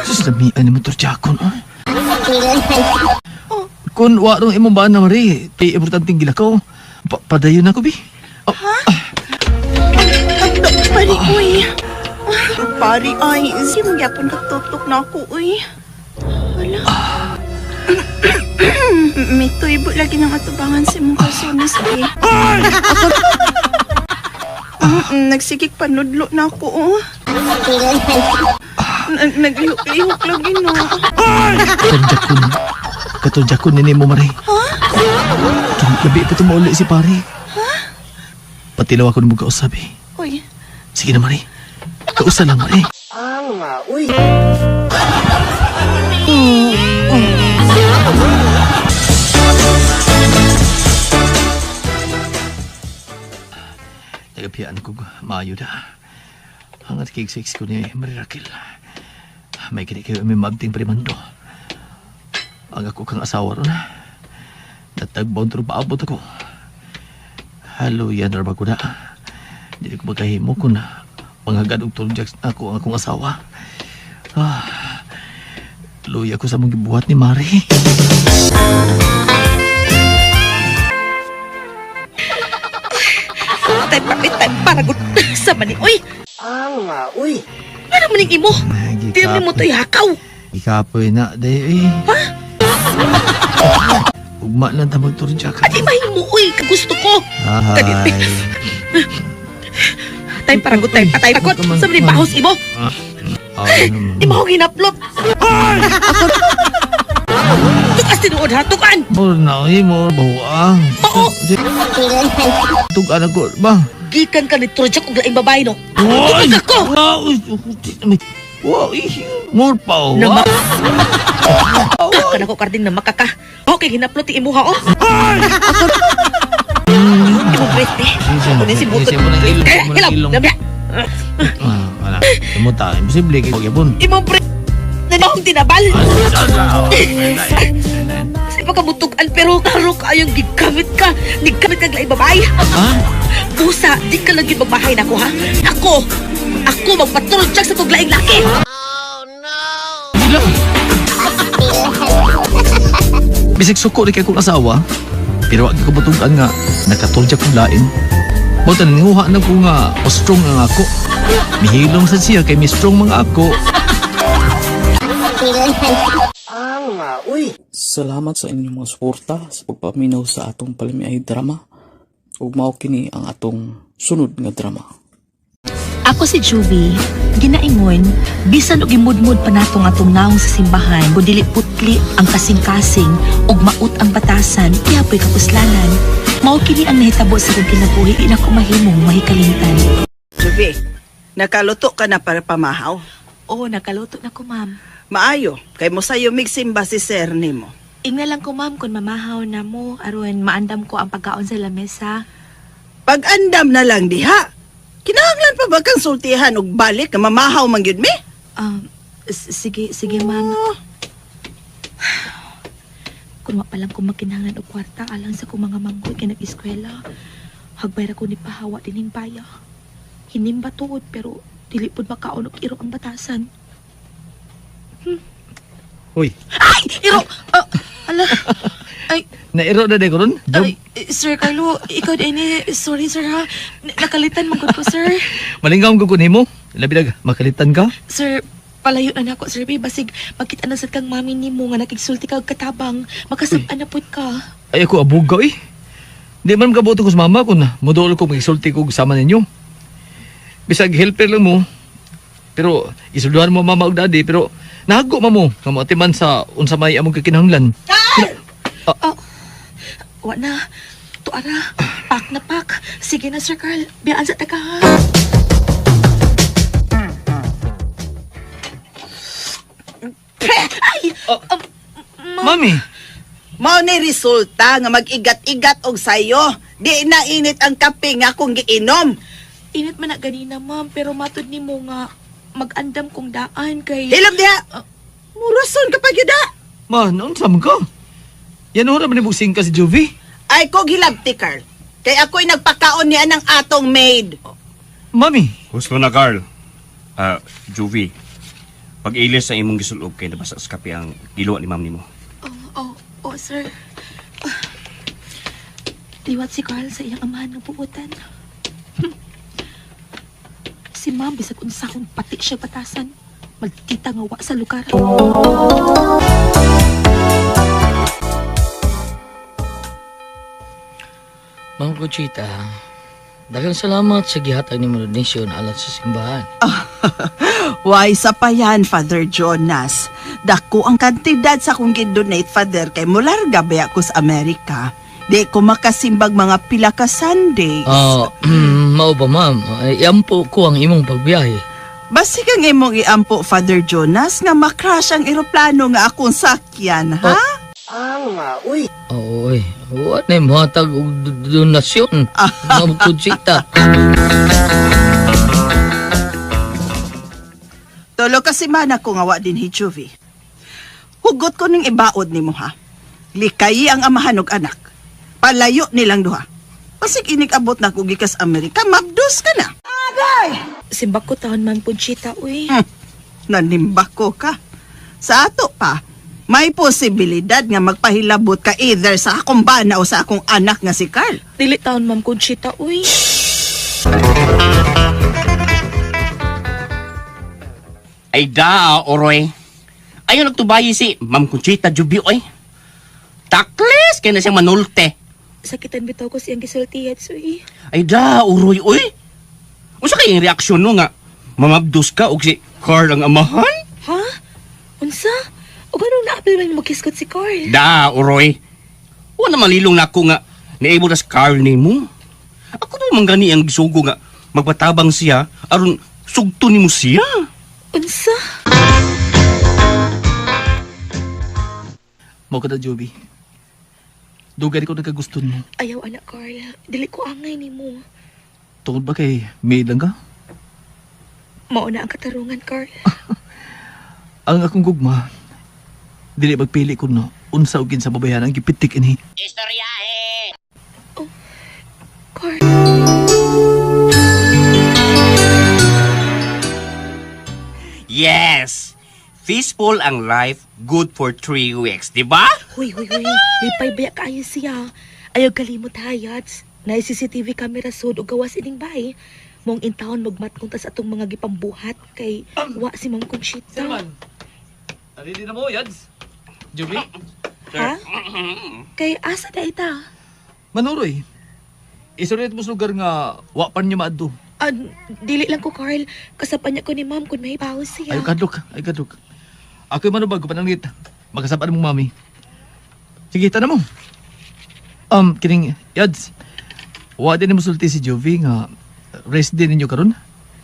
S13: Sus, lamian ni mo turjakon, oh. Kung wa rong imong bana, Mari, kay importanteng gilakaw. Padayon na ko, bi.
S7: Ha? Pari, uy. Pari, ay, sige mo gyapon katutok na ako, uy. Wala. May tuybo lagi ng atubangan si mong kasunis, eh. Ako, nagsigig panudlo na ako, oh. Naglihok-lihok lagi, no.
S13: Turjakon. Katurjakon ni mo, Mari.
S7: Ha?
S13: Labi pa tumauli si pare.
S7: Ha?
S13: Patilaw ako ng kausap, eh.
S7: Uy.
S13: Sige na, Mari. Kausa lang, Mari.
S5: Uy.
S13: Nagapiyaan ko, maayo na. Hangat kay sex ko ni Mari Raquel. May kini kayo may mabting primando. Ang ako kang asawa ron. Natagbaon tro paabot ako. Halo, yan ra ba ko na? Hindi ko magkahimo kung na manghagad og turjaks ako ang akong asawa. Ah, luya ko sa mga gibuhat ni Mari.
S3: Tay pa, paragot sa mani. Uy,
S5: Uy.
S3: ano man ning imo? Di naman mo to'y hakaw.
S13: Ikapoy na, day eh. Ugma lang ta magturjak.
S3: Adi mahimo, uy, gusto ko.
S13: Ay.
S3: Tay paragot, tay patay paragot. Sa mani bahos imo.
S13: Ay, naman.
S3: Imo ko ginaplot. Ako. Tukas tinuod ha, tukan.
S13: Mor na, eh, mor bahuang.
S3: Oo.
S13: Tugan ako, ba?
S3: Gikan ka ni Turjak og laing babae no.
S13: Uy!
S3: Tukan ko.
S13: Wow! Wow! Mor pa, oh.
S3: Nama. Ka na ko karding na makaka. Okay, ginaplot ti imuha oh. Ako. Imo prete. Ako ni si Butot. Eh, hilaw. Lamya.
S13: Ah, wala. Tumuta, imposible kay Gyapon.
S3: Imo pre. Nanahong tinabal. Sa pagkabutugan pero karo kayong gigamit ka. Gigamit ka laing babae.
S13: Ha?
S3: Busa, di ka lang magbahay na ko ha. Ako, ako magpatulog sa kong laing laki.
S13: Bisag suko rin kay kong asawa, pero wag ko butugan nga nakatulja kong lain. Mo taninguha na ko nga o strong ang ako. Mihilom sa siya kay mi strong mga ako.
S5: Uy.
S2: Salamat sa inyong mga suporta sa pagpaminaw sa atong palamiay drama ug mao kini ang atong sunod nga drama.
S3: Ako si Juby, ginaingon, bisan og imudmud pa natong atong naong sa simbahan, kung dili putli ang kasing-kasing ug maut ang batasan, iyapoy kapuslanan. Mao kini ang nahitabo sa kong kinabuhi, di na ko mahimong mahikalimtan.
S7: Juby, nakaluto ka na para pamahaw.
S3: Oo, nakaluto na ko, ma'am.
S7: Maayo, kay mo sayo migsimba si sir nimo.
S3: Ingna lang ko, ma'am, kung mamahaw na mo, aron maandam ko ang pagkaon sa lamesa.
S7: Pag-andam na lang diha. Kinahanglan pa ba kang sultihan og balik nga mamahaw man gyud mi?
S3: Sige, sige, ma'am. Kung wa pa lang ko magkinahanglan og kwarta alang sa kong mga manggoy kay nag-eskwela. Hagbay ra ko ni pahawa dining baya. Hinimba tuod pero dili pud makaon og iro ang batasan.
S13: Hoy,
S3: Ay, iro. Ah, ala. Ay,
S13: nairo na day ko ron. Job.
S3: ay, Sir Carlo, ikaw din eh. Sorry sir ha. Nakalitan mo ko, sir.
S13: Malingaw ko kun himo. Labi nag makalitan ka.
S3: Sir, palayo na nako sir. Bay, basig magkita na sad kang mami nimo nga nakigsulti ka og katabang. Makasab-an na pud ka.
S13: Ay ako abugaw eh. Di man makabuto ko sa mama kun modol ko magisulti ko sama ninyo. Bisag helper lang mo. Pero isulduhan mo mama og daddy pero nahago ma mo nga moatiman sa unsa may among kakinahanglan.
S3: Wa na. Tuara. Pak na pak. Sige na, Sir Carl. Biyaan sa taka ha. Ay!
S13: Mami!
S7: Mao ni resulta nga mag-igat-igat og sayo. Di na init ang kape nga akong giinom.
S3: Init man na ganina, ma'am. Pero matod nimo nga mag-andam kong daan kay...
S7: Hilom diha. Murason ka pa gyud ha.
S13: Ma, naunsa man ka? Yan ora man ni ka si Jovi.
S7: Ay ko gilabti Carl. Kay ako'y nagpakaon niya ng atong maid.
S13: Mami.
S4: Husto na, Carl. Ah, Juvie. Pag-ilis sa imong gisulob kay nabasa sa kape ang giluwa ni ma'am nimo.
S3: Oh, sir. Ah. Liwat si Carl sa iyang amahan ng puutan. Si ma'am, bisag unsa kung pati siya batasan. Magkita nga wa sa lugar.
S6: Ma'am Conchita, daghang salamat sa gihatag nimo donasyon alang sa simbahan.
S7: Why sa pa yan, Father Jonas? Dako ang kantidad sa akong gidonate, Father, kay mularga ba ako sa Amerika. Di ko makasimbag mga pila ka Sundays.
S6: Ah, mao ba ma'am? Ay, Iampo ko ang imong pagbiyahe.
S7: Basig ang imong iampo, Father Jonas, nga makrash ang eroplano nga akong sakyan, ha?
S6: Oo, oy. Wa na mohatag og donasyon. Ma'am Conchita.
S7: Tulo ka semana ko nga wa din hi Juvi. Hugot ko ning ibaod nimo ha. Likayi ang amahan og anak. Palayo nilang duha. Basig inig abot na ko gikas Amerika, mabdos ka na.
S3: Simbak ko taon, Ma'am Conchita, uy.
S7: Nanimba ko ka. Sa ato pa, may posibilidad nga magpahilabot ka either sa akong bana o sa akong anak nga si Carl.
S3: Dili taon, Ma'am Conchita, uy.
S4: Ay da, Oroy. Ayon nagtubayi si Ma'am Conchita Jubi oy. Takles kay na siyang manulte.
S3: Sakitan bitaw ko siyang gisultihan, uy.
S4: Ay da, Oroy oy. Unsa kay reaksyon no nga mamabdos ka og si Carl ang amahan?
S3: Ha? Unsa? O ganun naapil man magkiskot si Carl?
S4: Da, Oroy. Wa na malilong nako nga niibot na si Carl nimo. Ako pa man gani ang gisugo nga magpatabang siya aron sugto nimo siya.
S3: Unsa?
S13: Mao ka na, Joby. Dugay ko nagkagusto mo.
S3: Ayaw, anak Carl. Dili ko angay nimo.
S13: Tungod ba kay maid lang ka?
S3: Mao na ang katarungan, Carl.
S13: Ang akong gugma, dili magpili ko no, unsa og kinsa babayan ang gipitik ini.
S3: Carl.
S4: Yes. Peaceful ang life, good for 3 weeks, di ba?
S3: Huy, huy, huy. Lipay baya kaayo siya. Ayaw kalimot hayats. Na CCTV camera sud og gawas ining bay. Mong intawon magmatkong tas atong mga gipambuhat kay wa si Ma'am Conchita.
S13: Ready na mo, Yads? Joby?
S3: Ha? Kay asa na ita?
S13: Manuroy. Isulit mo sa lugar nga wa pa niyo maadto.
S3: Ah, dili lang ko, Carl. Kasapan niya ko ni Ma'am kung may bawas siya.
S13: Ayaw kadlok, ayaw kadlok. Ako'y manubag ko pananglit. Magkasabaan mong mami. Sige, tanong mo. Kining, Yads. Wa din mo sulti si Jovi nga rest din ninyo karon?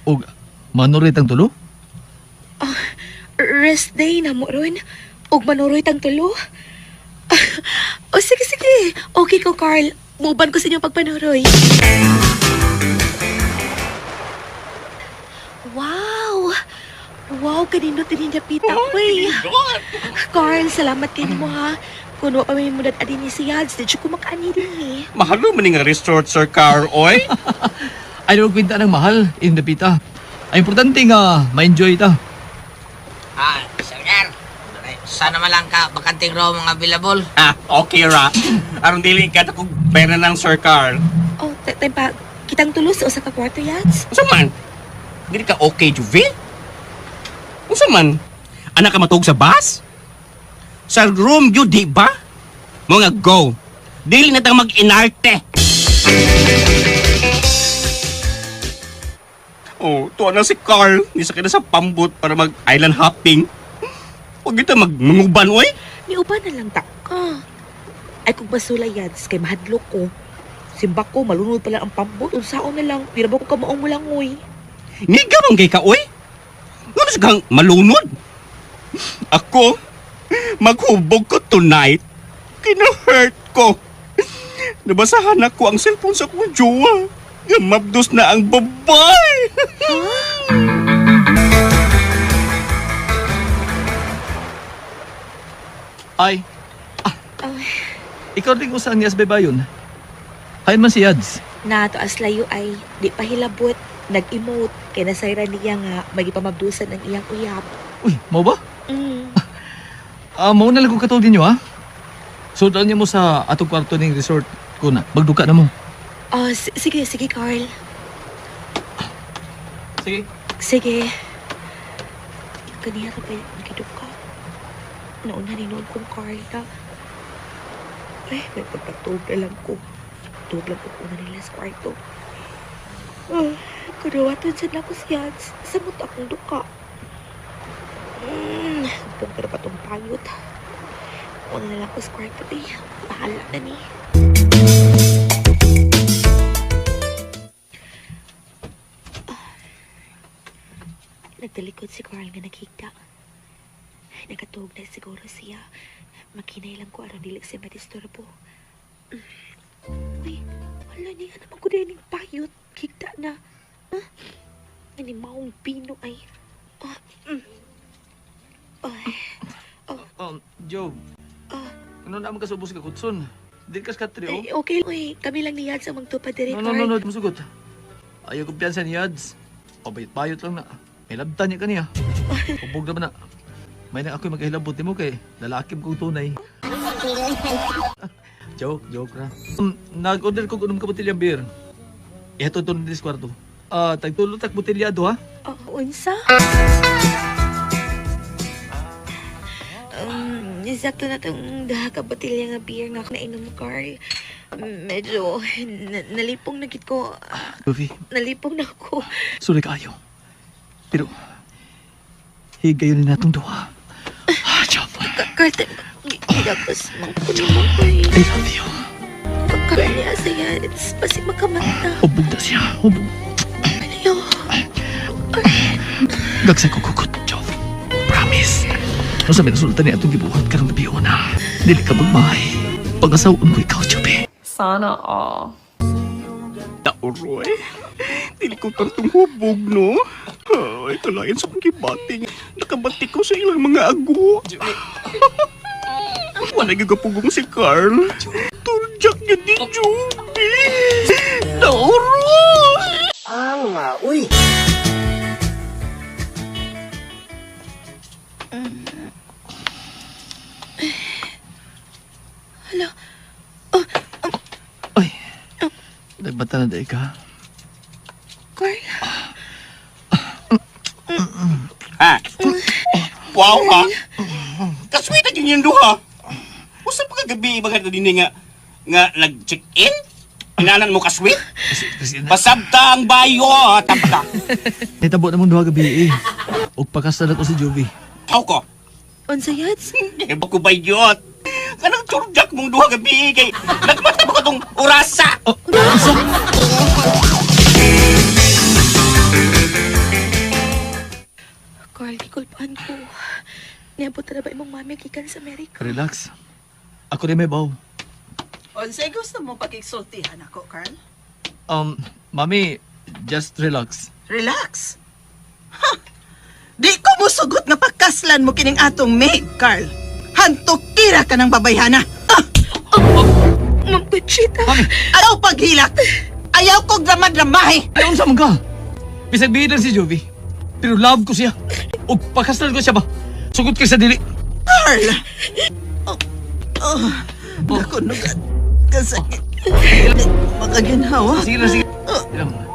S13: Og manuroy tang tulo?
S3: Rest day na mo ron. Og manuroy tang tulo. O sige, sige. Okay ko, Carl. Muban ko sa inyong pagpanuroy. Wow! Wow, kanino tinin niya pita. Uy! Carl, salamat kay mo ha. Kung wa pa may mudad adin ni si Yads, di siya kumakaani din eh.
S4: Mahalo man nga resort, Sir Carl, oy.
S13: Ay, huwag kwenta ng mahal, indapita. Ang importante nga, ma-enjoy ta.
S6: Ah, Sir Carl. Sana man lang ka bakanting room mga available.
S4: Ah, okay ra. Aron dili ka kog pera ng Sir Carl.
S3: Oh, tay pa, kitang tulo sa usa ka kwarto, Yads.
S4: Unsa man? Dili ka okay, Juve? Unsa man? Anak ka matug sa bus? Sa room gyud di ba? Mga go. Dili na tang mag-inarte. Oh, tuwa na si Carl. Ni sa sa pambot para mag-island hopping. Huwag kita magmanguban, oy.
S3: Niuban na lang ta ka. Ay kung basula Yads, kay mahadlok ko. Simbak ko, malunod pala ang pambot. Unsaon na lang, di na ba ko kamaong mulangoy.
S4: Ngiga man kay ka, oy. Ngano sa kang malunod? Ako, maghubog ko tonight. Kina-hurt ko. Nabasahan ako ang cellphone sa akong jowa. Nga mabdos na ang babae.
S13: Ay,
S3: Ay,
S13: ikaw rin kung saan niya sa yun. Hain man si Yads.
S3: nato as layo ay di pa hilabot, nag-emote, kay nasayra niya nga magipamabdusan ang iyang uyab.
S13: Uy, mao ba?
S3: Mm.
S13: Ah, mao na lang kong katulad ninyo ha. So, daan niyo mo sa atong kwarto ning resort ko na. Magduka na mo.
S3: Oh, sige, sige, Carl.
S13: Sige.
S3: Sige. Kaniya ka ba yung nakiduka? Nauna ni noon kong Carl na. Eh, may pagpatog na lang ko. Tug lang ko una nila sa kwarto. Ah, kudawatan sad na ko siya. Samot akong duka. Pong pero patong payot. Una na lang ko sa kwarto eh. Bahala na ni. Nagtalikod si Carl nga nakita. Nakatuog na siguro siya. Makinay lang ko aron dili siya madisturbo. Uy, wala niya naman ko din yung payot. Kikta na. Huh? Ani maong pino ay. Ah, Ay,
S13: Joe. Ano naman ka subos ka kutsun? Di ka sa katri, oh.
S3: Eh, okay. Uy, kami lang ni Yads ang magtupad diri,
S13: No, no,
S3: Carl.
S13: no, no, musugot. Ayaw kumpiyansa ni Yads. Pabayot-bayot lang na. May labtan niya kaniya. Hubog naman na. May na ako'y magkahilabot ni mo kay lalaki mo kong tunay. Joke, joke na. Nag-order ko unom ka botilyang beer. Ito to ng kwarto. Ah, tagtulo tak botilyado ha.
S3: Oh, unsa? Sakto na tong duha ka botelya nga beer nga ako nainom, Carl. Medyo nalipong na gid ko.
S13: Luffy,
S3: Nalipong na ako.
S13: sorry kaayo. Pero, higayon na natong duha. Ah, job.
S3: Carl, gigakos mangkunin mo ko eh.
S13: I love you.
S3: Carl, niya siya. It's basig makamata.
S13: Hubog na siya. Hubog.
S3: Ayaw.
S13: Gagsay ko kukot, Job. Promise. Ano sa resulta ni atong gibuhat karong gabi na. Dili ka magmahay. Pag-asawon ko ikaw, Job. Eh.
S9: Sana all.
S4: Dauroy, dili ko tantong hubog, no? Ay, kalayan sa kong gibating. Nakabati ko sa ilang mga ago. Wala gigapugong si Carl. Turjak niya ni Juby. Dauroy!
S5: Anga, uy.
S3: Hala.
S13: Nagbata na dahil ka.
S3: Carl.
S4: Ha? Wow, ha? Kaswita yun yung duha. Usa pa kagabi mga din nga nga nag-check-in? Inanan mo kaswit? Pasabta ang bayo, ha, tabta.
S13: Nitabo na mong duha gabi eh. Ug pakasal ako si Joby.
S4: Tao ko.
S3: Unsa Yads?
S4: Eh, ko ba yun? Kanang turjak mong duha gabi kay nagmata ba ka tong orasa?
S13: Oh, unsa?
S3: Carl, gikulpaan ko. Niabot na ba imong mami gikan sa Amerika?
S13: Relax. Ako rin may baw.
S14: Unsay gusto mo pagigsultihan ako, Carl?
S13: Mami, just relax.
S14: Relax. Ha! Di ko musugot nga pagkaslan mo kining atong maid, Carl. Hantukira ka ng babayhana. Ah!
S3: Ma'am Conchita.
S13: Mami!
S14: Ayaw paghilak! Ayaw kog drama-dramahe!
S13: Ay, unsa man ka? Bisag bihilan si Joby. Pero love ko siya. Ug pakasal ko siya ba? Sugot kay sa dili.
S14: Carl! Oh, oh, Naku, nugat. Kasakit. Di ko makaginhawa.
S13: Sige lang, sige.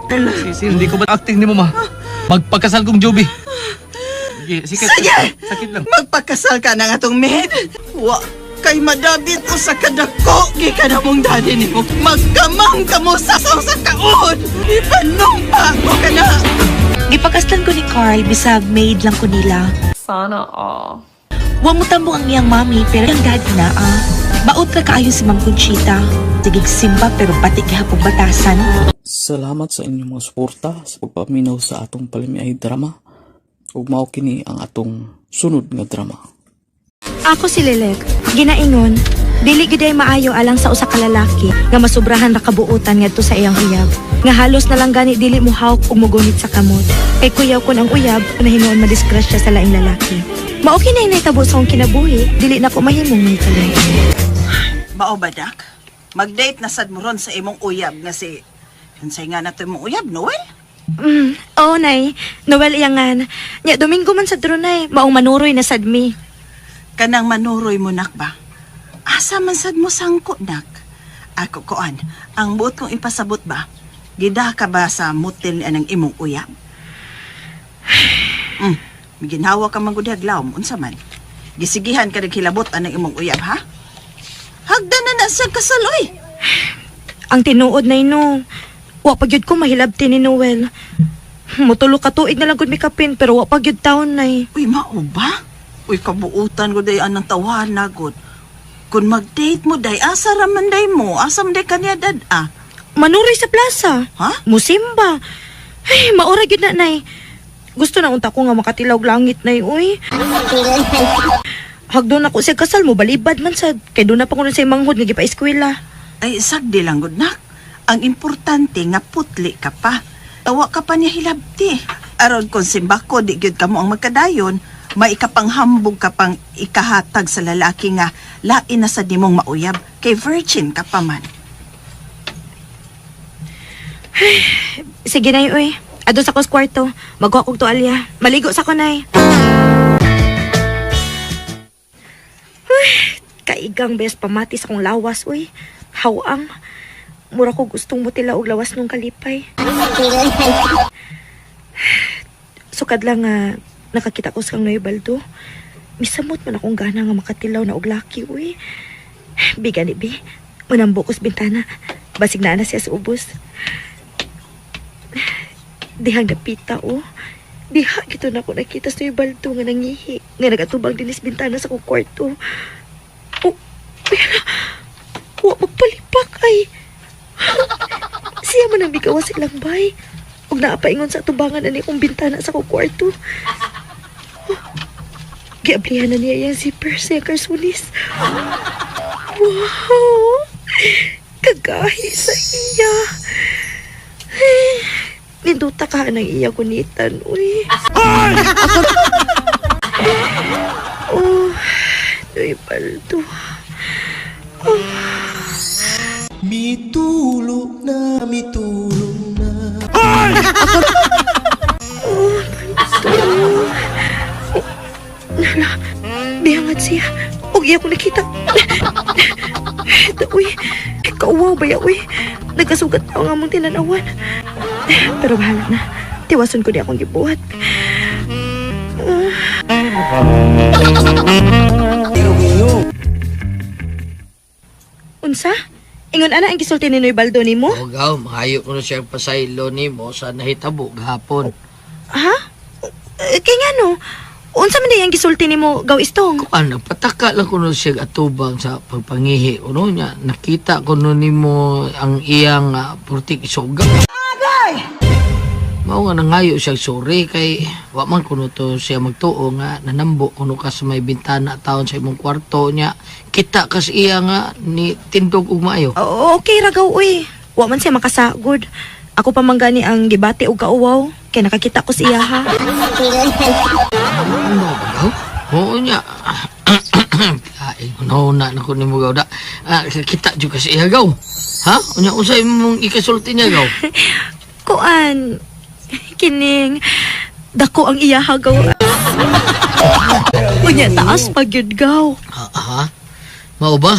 S13: Sige, sige, hindi ko ba acting ni mo ma? Magpakasal kong Joby. Sige, sige.
S14: Sige!
S13: Sakit lang.
S14: Magpakasal ka ng atong maid. Wa kay madabit ko sa kadako gikan na mong daddy nimo. Magkamang kamo sa sa kaon. Ipanumpa ko ka na.
S3: Gipakaslan ko ni Carl bisag maid lang ko nila.
S9: Sana all.
S3: Wa mo tambong ang iyang mami pero ang daddy na ah. Baot ra kaayo si Ma'am Conchita. Sigig simba pero pati gihapon batasan.
S2: Salamat sa inyong mga suporta sa pagpaminaw sa atong palimiay drama. Ug mao kini ang atong sunod nga drama.
S15: Ako si Lelek, ginaingon, dili gyud ay maayo alang sa usa ka lalaki nga masubrahan ra kabuotan ngadto sa iyang uyab. Nga halos na lang gani dili mo hawk ug mogunit sa kamot. Kay kuyaw kon ang uyab na hinuon madisgrasya sa laing lalaki. Mao kini ang nahitabo sa akong kinabuhi, dili na ko mahimong mahikali.
S14: Mao ba, Dak? Mag-date na sad mo ron sa imong uyab nga si... Unsay nga na to imong uyab, Noel?
S15: Oo, nay. Noel iyangan. Nya, Domingo man sa drunay. Maong manuroy na sad mi.
S14: Kanang manuroy mo, nak ba? Asa man sad mo sangko, nak? Ako koan, ang buot kong ipasabot ba? Gida ka ba sa motel ni anang imong uyab? Ginhawa ka man gud lawom, unsa man? Gisigihan ka naghilabot anang imong uyab, ha? Hagdan na na sa kasal, oy.
S15: Ang tinuod nay no. Wa pa gyud ko mahilabti ni Noel. Mutulo ka tuig na lang gud mi kapin pero wa pa gyud taon nay.
S14: Uy, mao ba? Uy, kabuutan ko day anang tawahan na gud. Kung mag-date mo day, asa ra man day mo? Asa man day kaniya dad ah?
S15: Manuroy sa plaza.
S14: Ha?
S15: Musimba. Ay, maura gyud na nay. Gusto na unta ko nga makatilaw langit nay uy. Hagdon ako siya kasal mo balibad man sad kay doon na pa kuno sa manghod nga gipa-eskwela.
S14: Ay, sagdi lang gud nak. Ang importante nga putli ka pa. Tawa ka pa niya hilabti. Aron kung simbako di gyud kamo ang magkadayon, maikapanghambog ka pang ikahatag sa lalaki nga lain na sa dimong mauyab kay virgin ka pa man.
S15: Sige nay uy. Adto sa kos kwarto. Magkuha kog tualya. Maligo sa ko nay. Uy, kaigang bes pamati sa kong lawas uy. Hawang. Mura ko gustong mutila og lawas nung kalipay. Sukad lang nga nakakita ko sa kang Noy Baldo. Misamot man akong gana nga makatilaw na og laki uy. Biga ni bi. Manambo ko sa bintana. Basig na na siya sa ubos. Dihang napita oh. Diha gito na ako nakita sa Baldo nga nangihi. Nga nagatubang dinis bintana sa kong kwarto. Oh, pero, wa magpalipak ay. Siya man ang bigawa sa ilang bay. Ug naapaingon sa tubangan ani akong bintana sa kong kwarto. Oh, giablihan na niya yung zipper sa iyang karsulis. Wow! Kagahi sa iya. Ninduta ka ng iya gunitan, uy. Ako... Oh, Noy Baldo. Oh.
S10: Mitulo na, mitulo na.
S15: Ako... Oh, Baldo. Oh, nala, bihangat siya. Og iya ko nakita. Uy, kauwaw ba ya, uy? Nagkasugat na ang among tinanawan. Pero bahala na. Tiwason ko di akong gibuhat. Unsa? Ingon ana ang gisulti ni Noy Baldo nimo?
S6: O gaw, mahayo ko na siya pasaylo nimo sa nahitabo gahapon.
S15: Ha? Eh, kay nga no? Unsa man day ang gisulti nimo gaw istong?
S6: Kuan, nagpataka lang kuno siya atubang sa pagpangihi. Ano niya, nakita ko no nimo ang iyang purtik isuga. Mao nga nangayo siya sorry kay wa man kuno to siya magtuo nga nanambo kuno ka sa may bintana taon sa imong kwarto niya. Kita kas iya nga ni tindog og maayo.
S15: Oo, okay ra gaw uy. Wa man siya makasagod. Ako pa man gani ang gibati og kauwaw kay nakakita ko sa iya ha.
S6: Ano ba gaw? Oo niya. Ay, na na ko nimo gaw da. Ah, kita jud kasi iya gaw. Ha? Unya unsay imong ikasulti niya gaw?
S15: Kuan kining dako ang iya ha gaw. Unya taas pa gyud gaw.
S6: Ha? Mao ba?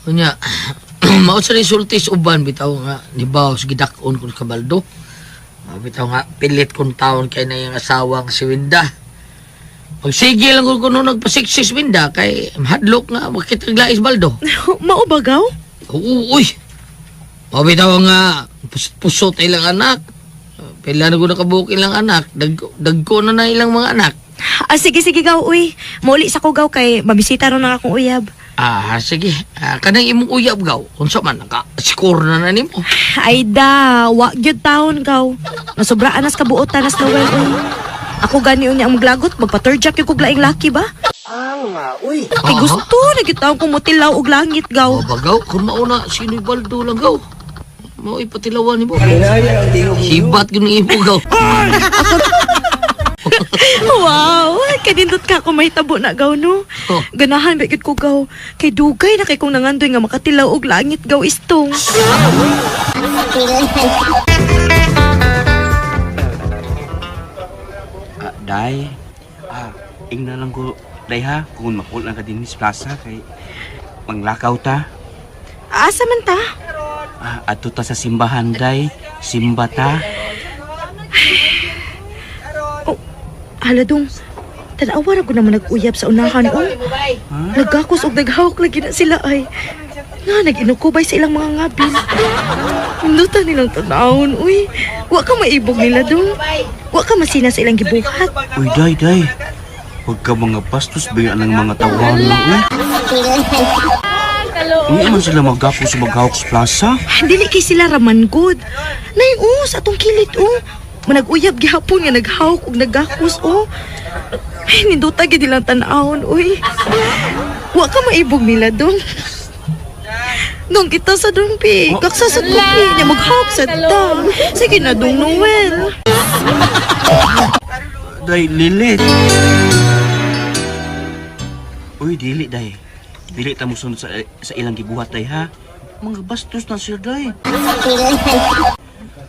S6: Unya mao sa resulti sa uban bitaw nga nibaw sa gidak-on kun kabaldo. Ah, bitaw nga pilit kun taon kay na iyang asawa nga si Winda. Pagsige lang kun kuno nagpasiksis Winda kay mahadlok nga makitag lais baldo.
S15: Mao ba gaw?
S6: Oo, uy. Mao bitaw nga pusot ilang anak. Pila na ko nakabuok ilang anak. Dagko na na ilang mga anak.
S15: Ah, sige sige gaw uy. Mauli sa ko gaw kay mabisita ron ang akong uyab.
S6: Ah, sige. Ah, kanang imong uyab gaw. Unsa man naka score na na nimo.
S15: Ay da, wa gyud taon gaw. Nasobraan nas kabuotan nas Noel uy. Ako gani unya ang maglagot, magpa-turjak yung kog laing laki ba?
S5: Uy.
S15: Kay gusto na gyud taon kong motilaw og langit gaw.
S6: Oh, bagaw, kung mauna, sino baldo lang gaw. Mao ipatilawan nimo. Hibat gyud ni imo gaw.
S15: Wow, kanindot ka kung mahitabo na gaw no.
S6: Oh.
S15: Ganahan ba gyud ko gaw. Kay dugay na kay kong nangandoy nga makatilaw og langit gaw istong.
S4: Day, ingna lang ko, day ha, kung mapul lang ka din sa plaza kay manglakaw ta.
S3: Asa man ta?
S4: Adto ta sa simbahan, day. Simba ta.
S3: Hala dong. Tanawa ra ko naman nag-uyab sa unahan oh. Nagakos og naghawak lagi na sila ay. Nga nag-inukubay sa ilang mga ngabil. Indutan nilang tanawon, uy. Wa ka maibog nila dong. Wa ka masina sa ilang gibuhat.
S4: Uy, day, day. Huwag ka mga bastos, bayan ng mga tawanan, uy. Hindi man sila maggapo sa maghawak sa plaza.
S3: Dili kay sila raman good. Nay, oh, sa atong kilid, oh. Manag-uyab gihapon nga naghawk ug nagakos, oh. Ay, ninduta gid nilang tan-awon, uy. Wa ka maibog nila dong. Dong kita sa dong, pi. Kaksa sa pi. Nya maghawk sa ta. Sige na, dong Noel.
S4: Day, lilit. Uy, dili, day. Dili ta mosunod sa ilang gibuhat, day, ha? Mga bastos na sila, day.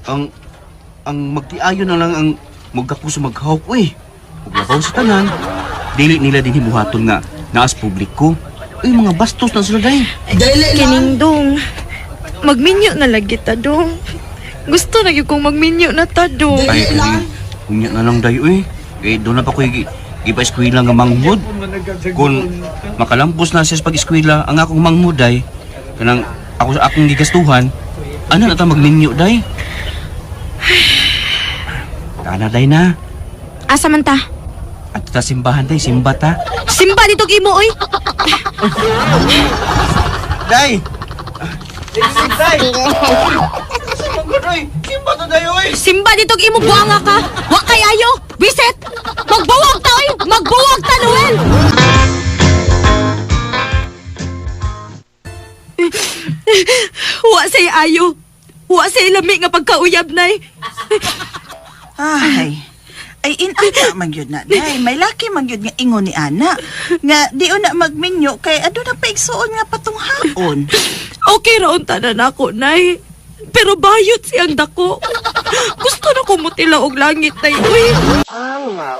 S4: Ang magtiayon na lang ang magkapo sa maghawk, uy. Ug labaw sa tanan. Dili nila din hibuhaton nga naas publiko. Uy, mga bastos na sila, day.
S3: Kining dong. Magminyo na lagi ta, dong. Gusto na gyud kong magminyo na ta, dong.
S4: Ay, ay, unya na lang, day, uy. Eh, doon na pa ko'y gipa-eskwela nga manghod. Kung makalampos na siya sa pag-eskwela, ang akong manghod, day, kanang ako sa akong gigastuhan, ano na ta magminyo, day? Tana, day na.
S3: Asa man ta?
S4: At ta simbahan, day, simba ta.
S3: Simba dito imo, oy.
S4: Day! Day! Simba to, day, oy!
S3: Simba dito imo buanga ka. Wa kay ayo. Bisit. Magbuwag ta oy. Magbuwag ta Noel. Wa say ayo. Wa say lami nga pagkauyab nay.
S14: Ay. Ay, inana man gyud na, day. May laki man gyud nga ingon ni ana. Nga di na magminyo kay aduna pa igsuon nga patunghaon.
S3: Okay ra unta na nako nay. Pero bayot siyang dako. Gusto na ko mutila og langit nay. Uy.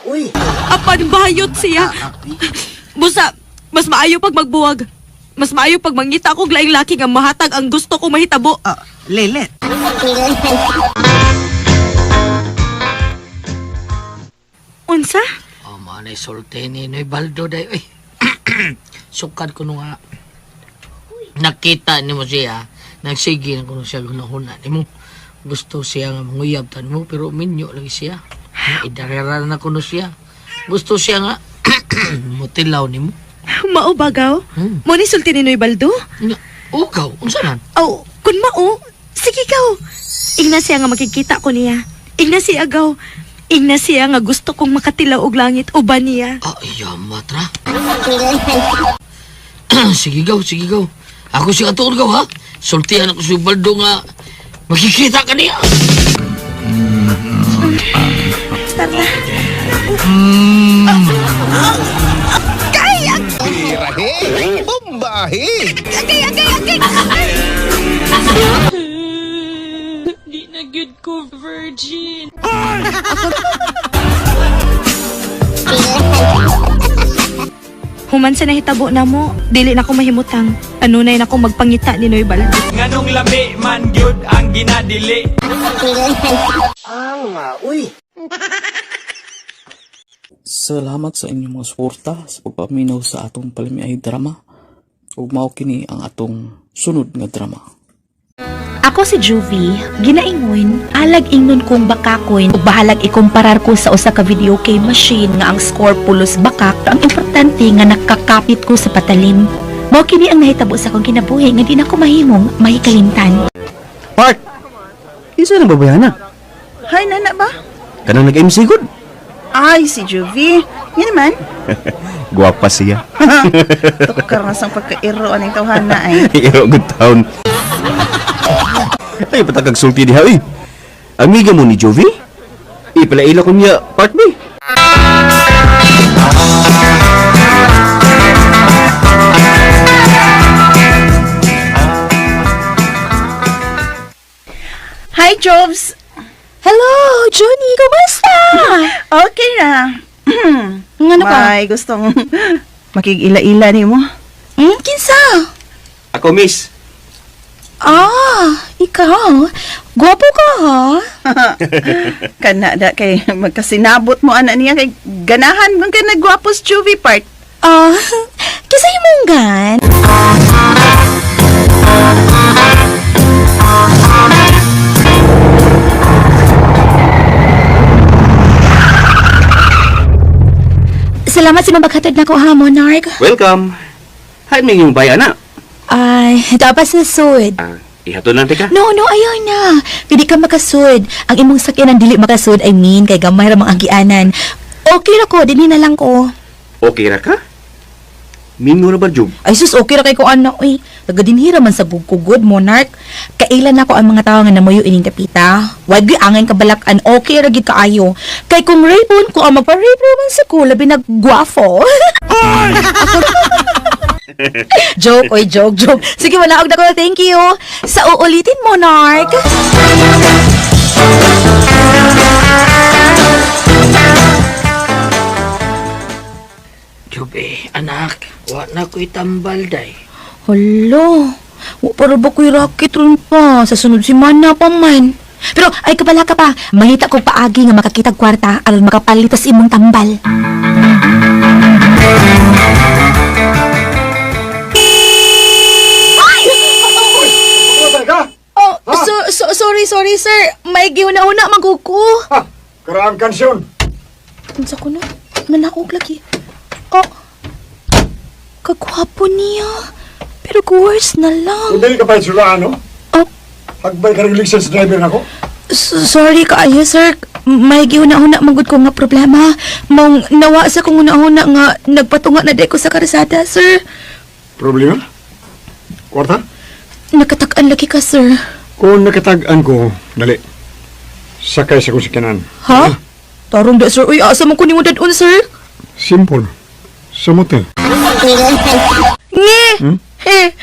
S5: Uy.
S3: Apan bayot siya. Busa, mas maayo pag magbuwag. Mas maayo pag mangita kog laing laki nga mahatag ang gusto ko mahitabo.
S14: Lelet.
S3: Unsa?
S6: Oh, mga naisulti ni Noy Baldo day. Uy. Sukad ko nung nakita ni mo siya. Nagsige na kuno siya gunahuna ni mo. Gusto siya nga manguyab tan mo pero minyo lagi siya. Idarera na kuno siya. Gusto siya nga mutilaw ni mo.
S3: Mao bagaw? Mo ni sulti ni Noy Baldo?
S6: Ugaw, unsa man?
S3: Aw, kun mao, sige gaw. Ingna siya nga makikita ko niya. Ingna siya gaw. Ingna siya nga gusto kong makatilaw og langit uban niya.
S6: Ay, matra. Sige gaw, sige gaw. Ako siya katuon gaw ha. Sultihan ako si Baldo nga makikita ka niya.
S7: Tara.
S8: Birahe! Bombahe!
S3: Agay, agay, agay!
S9: Di na gyud ko virgin.
S3: Human sa nahitabo na mo, dili na ko mahimutang. Anunay na ko magpangita ni Noy Baldo.
S16: Nganong lami man gyud ang ginadili.
S5: Uy.
S2: Salamat sa inyong mga suporta sa pagpaminaw sa atong palamiay drama ug mao kini ang atong sunod nga drama.
S3: Ako si Juvie, ginaingon, alag ingnon kong bakakoy ug bahalag ikumparar ko sa usa ka video game machine nga ang score pulos bakak, ang importante nga nakakapit ko sa patalim. Mao kini ang nahitabo sa akong kinabuhi nga di na ko mahimong mahikalimtan.
S4: Park! Isa na babayana?
S14: Hay, nana ba?
S4: Kanang nag-MC gud.
S14: Ay, si Juvie. Nga naman.
S4: Guwapa siya.
S14: Tukar na sang pagkairo aning tawhana ay.
S4: Iro good town. Ay, patakag sulti diha, uy. Amiga mo ni Jovi? Ipalaila ko niya, part B.
S14: Hi, Jobs!
S3: Hello, Johnny! Kumusta?
S14: Okay ra.
S3: Ngano ka?
S14: May gustong makig-ila-ila nimo.
S3: Kinsa?
S4: Ako, miss.
S3: Ah, ikaw. Gwapo ka, ha?
S14: Kana da kay magkasinabot mo ana niya kay ganahan man ka nagwapo sa juvie part.
S3: Ah, kinsa imong gan? Salamat sa mabaghatid na ko ha, Monarch.
S4: Welcome. Hain mo yung bay, ana.
S3: Ay, dapat sa sud.
S4: Ihatod lang ka.
S3: No, no, ayaw na. Pwede ka makasud. Ang imong sakyanan dili makasud, I mean, kay gamay ra mang agianan. Okay ra ko, dinhi na lang ko.
S4: Okay ra ka? Mingo ra ba, Jub?
S3: Ay sus, okay ra kay ko anak oy. Taga dinhi ra man sa bugkugod, Monarch. Kailan nako ang mga tawo nga namuyo ining kapita. Wag gyud angay kabalakan, okay ra gid kaayo. Kay kung rape ko ang magpa-rape ra man sa ko, labi nag gwafo. Joke, oy, joke, joke. Sige, manaog na ko. Thank you. Sa uulitin, Monarch.
S6: Jubi, anak, wa na ko'y tambal day.
S3: Hala, wa para ba ko'y racket ron pa? Sa sunod semana pa man. Pero ay kabala ka pa, mahita kog paagi nga makakitag kwarta aron makapalitas imong tambal. Oh, sorry, sorry sir. May giuna-una man ko ko.
S12: Karaang kansyon.
S3: Unsa ko na? Manakog lagi. Oh. Kagwapo niya. Pero worse na lang.
S12: Kung dili ka pa sulaan, no?
S3: Oh.
S12: Hagbay ka rin license driver nako.
S3: Sorry kaayo sir. May giuna-una man gud ko nga problema. Mong nawa sa kong una-una nga nagpatunga na di ko sa karsada, sir.
S12: Problema? Kwarta?
S3: Nakatag-an lagi ka, sir.
S12: Kung nakatag-an ko, dali. Sakay sa kong sakyanan.
S3: Ha? Tarong da, sir. Uy, asa man ko nimo dad-on, sir?
S12: Simple. Sa motel.
S3: Nge!
S12: Hmm?
S3: Eh,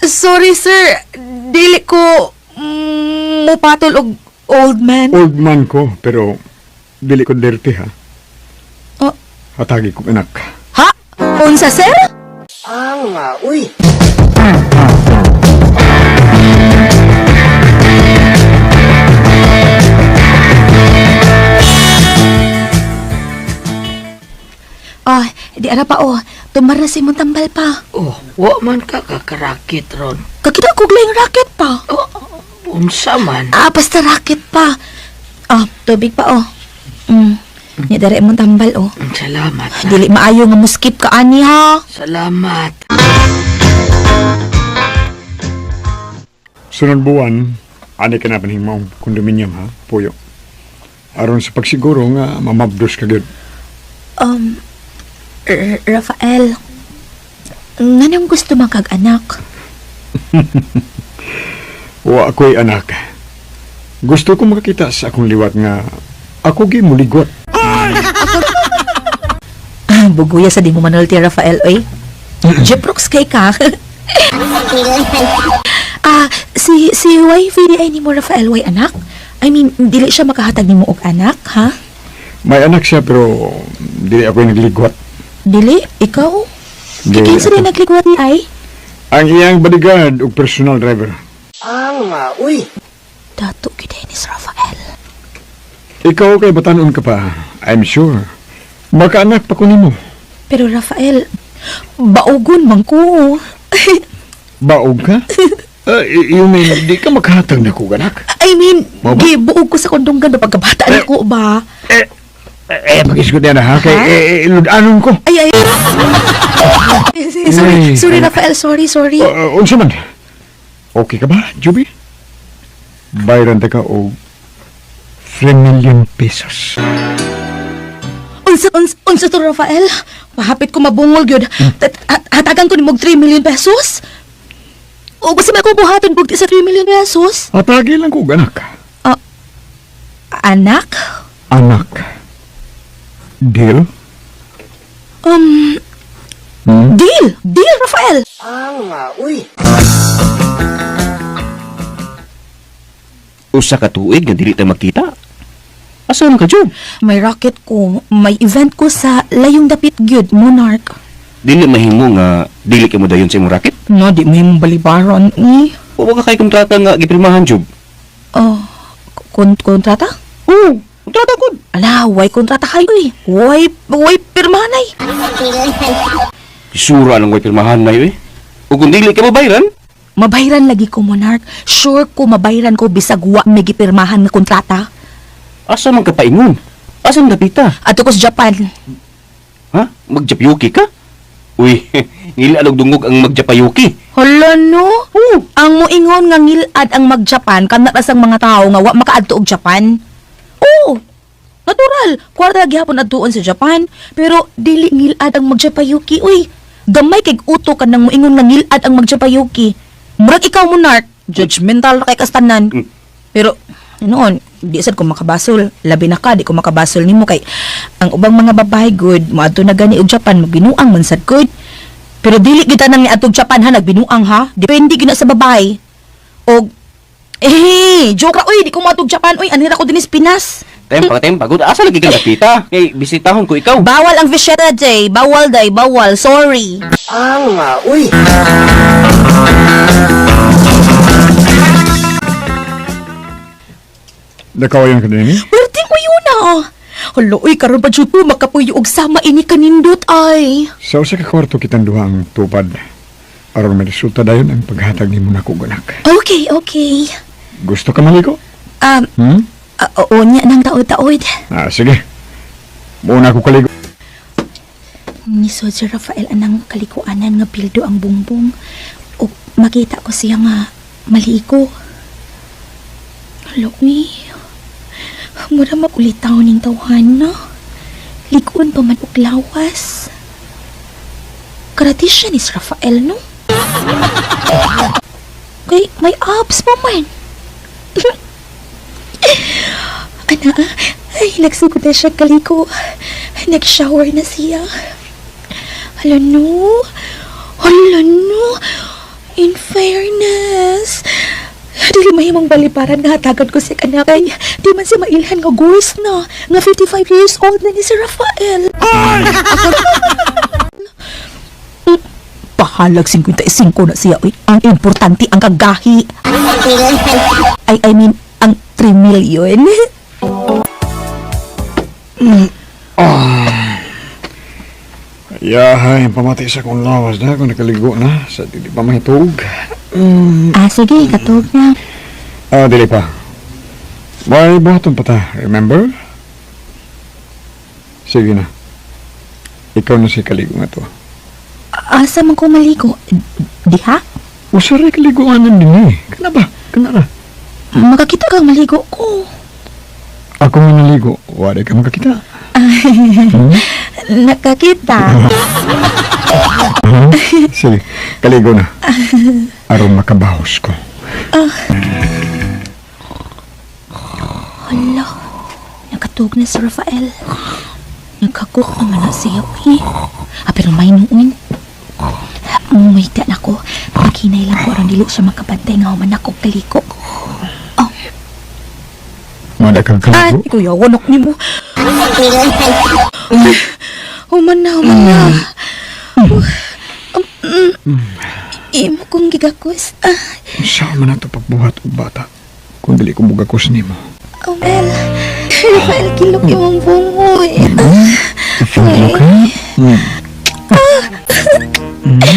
S3: sorry, sir. Dili ko mupatol og old man.
S12: Old man ko, pero dili ko dirty ha.
S3: Oh.
S12: Hatagi kong anak.
S3: Ha? Unsa, sir?
S5: Uy.
S3: Ah, di ara pa oh. Tumar na si imong tambal pa.
S6: Oh, wa man ka kakarakit ron.
S3: Kakita ko laing racket pa.
S6: Oh, unsa man?
S3: Ah, basta racket pa. Ah, tubig pa oh. Nya dere imong tambal oh.
S6: Salamat.
S3: Dili maayo nga mo skip ka ani ha.
S6: Salamat.
S12: Sunod buwan, ani ka na panhing maong kondominium ha, Puyo. Aron sa pagsiguro nga mamabdos ka gyud.
S3: Rafael, nganong gusto man kag anak?
S12: Wa ako'y anak. Gusto ko makakita sa akong liwat nga ako gi muligwat.
S3: Ah, buguya sa di mo manulti, Rafael, oy. Jeprox kay ka. Ah, si wifey di ay ni mo Rafael way anak? I mean, dili siya makahatag nimo og anak, ha?
S12: May anak siya pero dili ako'y nagligwat.
S3: Dili, ikaw?
S12: Dili
S3: Kinsa
S12: ako.
S3: rin nagligwat ni ay?
S12: Ang iyang bodyguard ug personal driver.
S5: Uy.
S3: Dato gyud ay ni si Rafael.
S12: Ikaw kay batanon ka pa, I'm sure. Makaanak pa ko nimo.
S3: Pero Rafael, baugon man ko.
S12: Baog ka? You mean, di ka makahatag na ko, anak?
S3: I mean,
S12: Mao ba?
S3: gibuog ko sa kondonggan ba pagkabata na ko ba?
S12: Mag-isgot na ha? Kay, ludanon ko.
S3: Ay, ay. Sorry,
S12: Ay.
S3: sorry Rafael, sorry, sorry.
S12: Unsa man? Okay ka ba, Juby? Bayran ta ka og 3 million pesos.
S3: Unsa to Rafael? Mahapit ko mabungol gyud. Hatagan ko nimo og 3 million pesos. O basta may ako buhaton bugti sa 3 million pesos.
S12: Hatagi lang ko, anak.
S3: Anak?
S12: Anak. Deal?
S3: Deal! Deal, Rafael!
S5: Uy.
S4: Usa ka tuig nga dili ta magkita. Asa man ka, Jub?
S3: May racket ko, may event ko sa Layong Dapit gyud, Monarch.
S4: Dili mahimo nga dili kay mo dayon sa imong racket.
S3: No, di mo yung balibaron eh.
S4: Wa ka kay kontrata nga gipirmahan, Jub.
S3: Oh, kontrata?
S4: Oo, kontrata gud.
S3: Ala, way kontrata kayo eh. Way pirmahan ay.
S4: Isura lang way pirmahan na eh. Ug kung dili ka mabayran,
S3: Mabayran lagi ko, Monarch. Sure ko mabayran ko bisag wa may gipirmahan nga kontrata.
S4: Asa man ka paingon? Asa man dapita?
S3: Ato ko sa Japan.
S4: Ha? Magjapyuki ka? Uy, ngila og dungog ang magjapayuki.
S3: Hala no? Ang moingon nga ngilad ang mag-Japan kana ra sang mga tawo nga wa makaadto og Japan. Oo. Natural, kwarta gihapon adtuon sa Japan, pero dili ngilad ang magjapayuki uy. Gamay kay uto ka nang moingon nga ngilad ang magjapayuki. Murag ikaw, Monarch, judgmental ra kay kastanan. Pero noon, di sad ko makabasol. Labi na ka, di ko makabasol nimo kay ang ubang mga babae good, moadto na gani og Japan, magbinuang man sad good. Pero dili kita nang niadtog Japan ha, nagbinuang ha. Depende gina sa babae. Og eh, joke ra uy, di ko moadtog Japan uy, anira ko dinis Pinas.
S4: Tempa, tempa. Good. Asa lagi kang dapita? Kay bisitahon ko ikaw.
S3: Bawal ang bisita, Jay. Bawal day, bawal. Sorry.
S5: Alma, uy.
S12: Nakawayan ka din eh?
S3: Perting uyo na. Hala, uy, karon pa jud ko makapuyo og sama ini kanindot ay.
S12: Sa usa ka kwarto kitang duha ang tupad. Aron may resulta dayon ang paghatag nimo nako ganak.
S3: Okay.
S12: Gusto ka maligo?
S3: Um, Oo niya nang taod-taod.
S12: Ah, sige. Muna ko kaligo.
S3: Ni Soldier Rafael anang kalikuanan nga bildo ang bungbong. O makita ko siya nga maligo. Hala, uy. Mura makulitaw ning tawhan na. Likuon pa man og lawas. Karate siya ni Sir Rafael, no? Kay may abs pa man. Ana, ay, nagsugod na siya kaliko. Nag-shower na siya. Hala no. Hala no. In fairness, dili mahimong balibaran nga hatagan ko si kanakay. Di man siya mailhan nga ghost na. Nga 55 years old na ni si Rafael. Bahalag 55 na siya. Uy. Ang importante ang kagahi. Ay, I mean, ang 3 million.
S12: Ah. Yahay, pamatay sa akong lawas na kung nakaligo na sa dili pa mahitug.
S3: Ah, sige, katog na.
S12: Ah, dili pa. May buhaton pa ta, remember? Sige na. Ikaw na si kaligo nga to.
S3: Asa man ko maligo? Diha?
S12: Usaray kaliguanan din eh. Kana ba? Kana ra.
S3: Makakita kang maligo ko.
S12: Ako nga naligo, wala ka makakita.
S3: Nakakita.
S12: Sige, kaligo na. Aron makabahos ko.
S3: Ah. Hala, nakatug na si Rafael. Nagkakuk naman na siya, uy. Ah, pero may noon. Mumita na ko. Paghinay lang ko aron dili siya makabantay nga human ako kaliko. Oh.
S12: Mada kang
S3: Ah,
S12: kaligo?
S3: kuya, wanok ni mo. Human na, human na. Imo kong gigakos. Ah,
S12: Saan man nato pagbuhat og bata kung dili ko mugakos nimo.
S3: Oh, Mel. Rafael, kilok imong bungoy.
S12: Ifeel ka?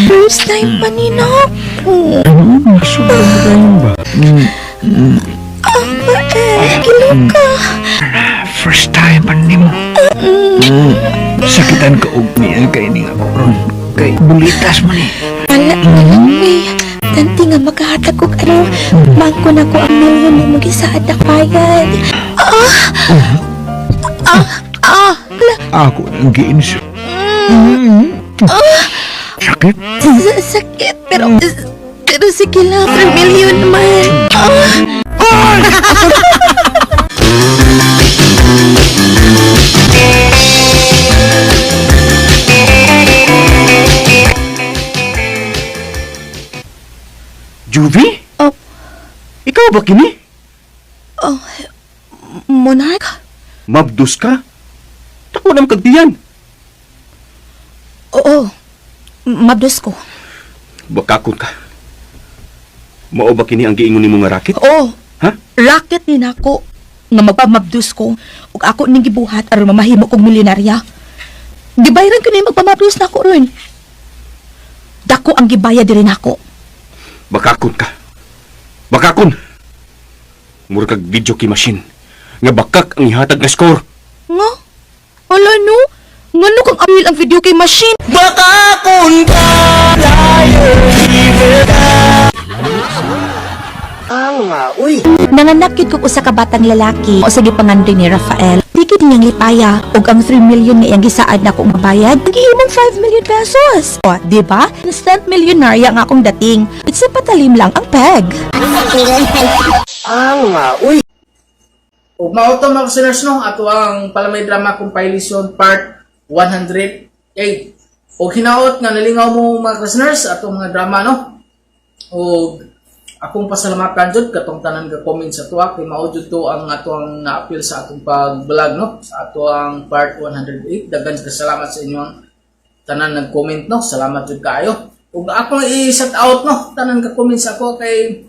S3: First time pa ni na.
S12: Ano? Sobrang magayon ba?
S3: Rafael, kilok ka.
S12: First time pa nimo. Sakitan ka og niya kay ning ako ron. Kay bulitas man eh.
S3: Wala na lang, eh. Tanti nga makahatag og ano, mangko na ko ang milyon ni mo gisaad na bayad. Ah! Ah! Ah! Ala,
S12: Ako nang giinso.
S3: Ah!
S12: Sakit?
S3: Sakit, pero sige lang, 3 million man. Ah!
S4: Juvie?
S3: Oh.
S4: Ikaw ba kini?
S3: Oh, Monarch?
S4: Mabdus ka? Tako na kagdiyan.
S3: Oo. Mabdos ko.
S4: Bakakon ka. Mao ba kini ang giingon nimo nga racket?
S3: Oo.
S4: Ha?
S3: Racket ni nako nga magpamabdos ko ug ako ning gibuhat aron mamahimo kog milyonarya. Gibayaran ko ni magpamabdos nako ron. Dako ang gibayad diri nako.
S4: Bakakon ka. Bakakon. Mura kag video key machine. Nga bakak ang ihatag nga score.
S3: Nga? Ala no? Ngano kang apil ang video kay machine?
S10: Bakakon ka, liar, evil ka.
S3: Uy. Nanganak gyud kog usa ka batang lalaki o sa gipangandoy ni Rafael. Di gid niyang lipaya ug ang 3 million nga iyang gisaad na akong mabayad, gihimong 5 million pesos. O, di ba? Instant millionaire ang akong dating. It's a patalim lang ang peg.
S10: Uy.
S2: Ug mao to, mga listeners, no, ato ang Palamay Drama Compilation Part 108. Og hinaot nga nalingaw mo, mga listeners, atong mga drama, no. Og akong pasalamatan jud katong tanan ga comment sa tuwa kay mao jud to ang atoang naapil sa atong pag-vlog, no, sa atoang part 108. Daghan ka salamat sa inyong tanan nag-comment, no. Salamat jud kaayo. Ug akong i-shout out, no, tanan ka comment sa ako kay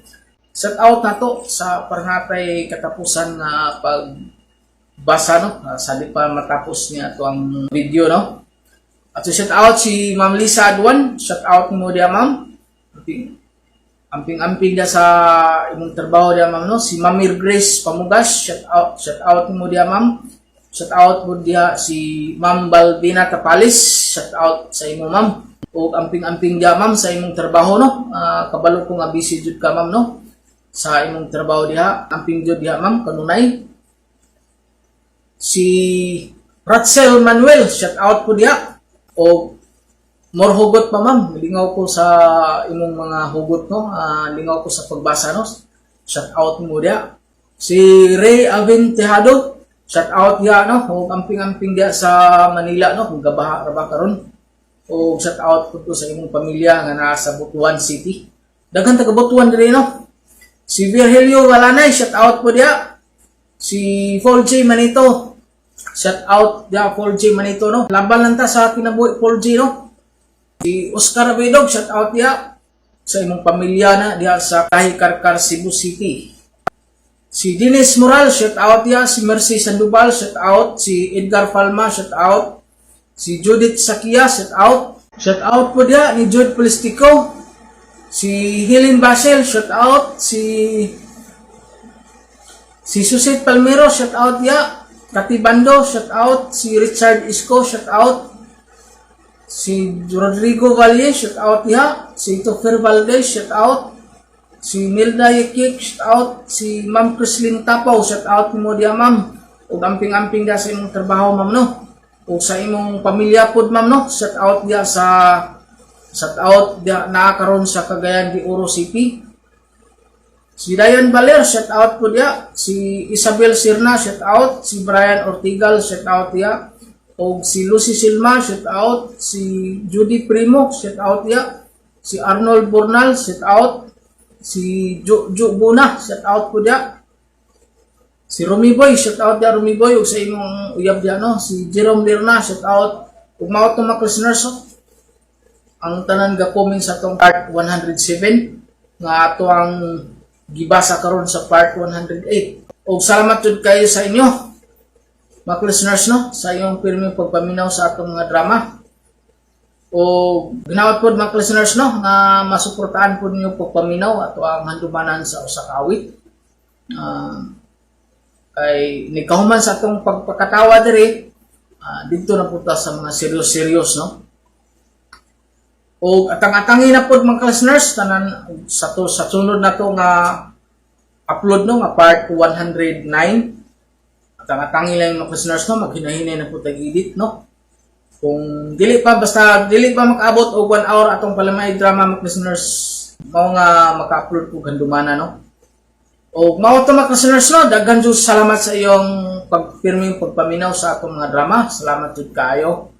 S2: shout out na to sa parnatay katapusan nga pagbasa, no. Sa di pa matapos niya ato ang video, no. At so shout out si Ma'am Lisa Adwan, shout out mo diya, ma'am. Amping-amping dia sa imong trabaho diya, ma'am, no. Si Ma'am Grace Pamugas, shout out, shout out mo diya, ma'am. Shout out mo diya si Ma'am Balbina Tapalis, shout out sa imo, ma'am. Ug amping-amping diya, ma'am, sa imong trabaho, no. Kabalo ko nga busy jud ka, ma'am, no, sa imong trabaho diha. Amping jud diha, ma'am, kanunay. Si Ratzel Manuel, shout out po diha. O more hugot pa, ma'am. Lingaw ko sa imong mga hugot, no. Lingaw ko sa pagbasa, no. Shout out mo diha. Si Ray Aventejado, shout out diha, no. Ug amping-amping diha sa Manila, no, kung gabaha ra ba karon. O shout out po to sa imong pamilya nga naa sa Butuan City. Daghan taga Butuan diri, no. Si Virgilio Walanay, shout out po diha. Si Paul J. Manito, shout out diha, Paul J. Manito, no. Laban lang ta sa kinabuhi, Paul J, no. Si Oscar Abidog, shout out diha sa imong pamilya na diha sa Kahikarkar, Cebu City. Si Dennis Moral, shout out diha. Si Mercy Sandoval, shout out. Si Edgar Palma, shout out. Si Judith Sakia, shout out. Shout out po diha ni Jude Polistico. Si Helen Basel, shout out. Si Susit Palmero, shout out diha. Kati Bando, shout out. Si Richard Isko, shout out. Si Rodrigo Valle, shout out diha. Si Tofer Valdez, shout out. Si Milda Yekik, shout out. Si Ma'am Chrislyn Tapaw, shout out mo diha, ma'am. Ug amping-amping diha sa imong trabaho, ma'am, no. Ug sa imong pamilya pod, ma'am, no. Shout out diha sa shout out diha naa karon sa Cagayan de Oro City. Si Dayan Baler, shout out po diha. Si Isabel Sirna, shout out. Si Brian Ortigal, shout out diha. O si Lucy Silma, shout out. Si Judy Primo, shout out diha. Si Arnold Burnal, shout out. Si Jo Buna, shout out po diha. Si Rumi Boy, shout out diha, Rumi Boy, ug sa imong uyab diha, no. Si Jerome Lirna, shout out. Ug mao to, mga listeners, oh, ang tanan ga comment sa atong part 107 nga ato ang gibasa karon sa part 108. Og salamat jud kayo sa inyo, mga listeners, no, sa inyong pirming pagpaminaw sa atong mga drama. O ginawat pod, mga listeners, no, nga masuportahan pod ninyo pagpaminaw ato ang handumanan sa usa ka awit. Kay ni kahuman sa atong pagpakatawa diri, didto na po ta sa mga serious-serious, no. O atang-atangi na pod, mga listeners, tanan sa to sa sunod na to nga upload, no, nga part 109. Atang-atangi lang, mga listeners, no, maghinahinay na po tag edit, no. Kung dili pa, basta dili pa makaabot og 1 hour atong palamay drama, mga listeners, mao nga maka-upload ko handumana, no. O mao to, mga listeners, no, daghan jud salamat sa iyong pagpirming pagpaminaw sa atong mga drama. Salamat jud kaayo.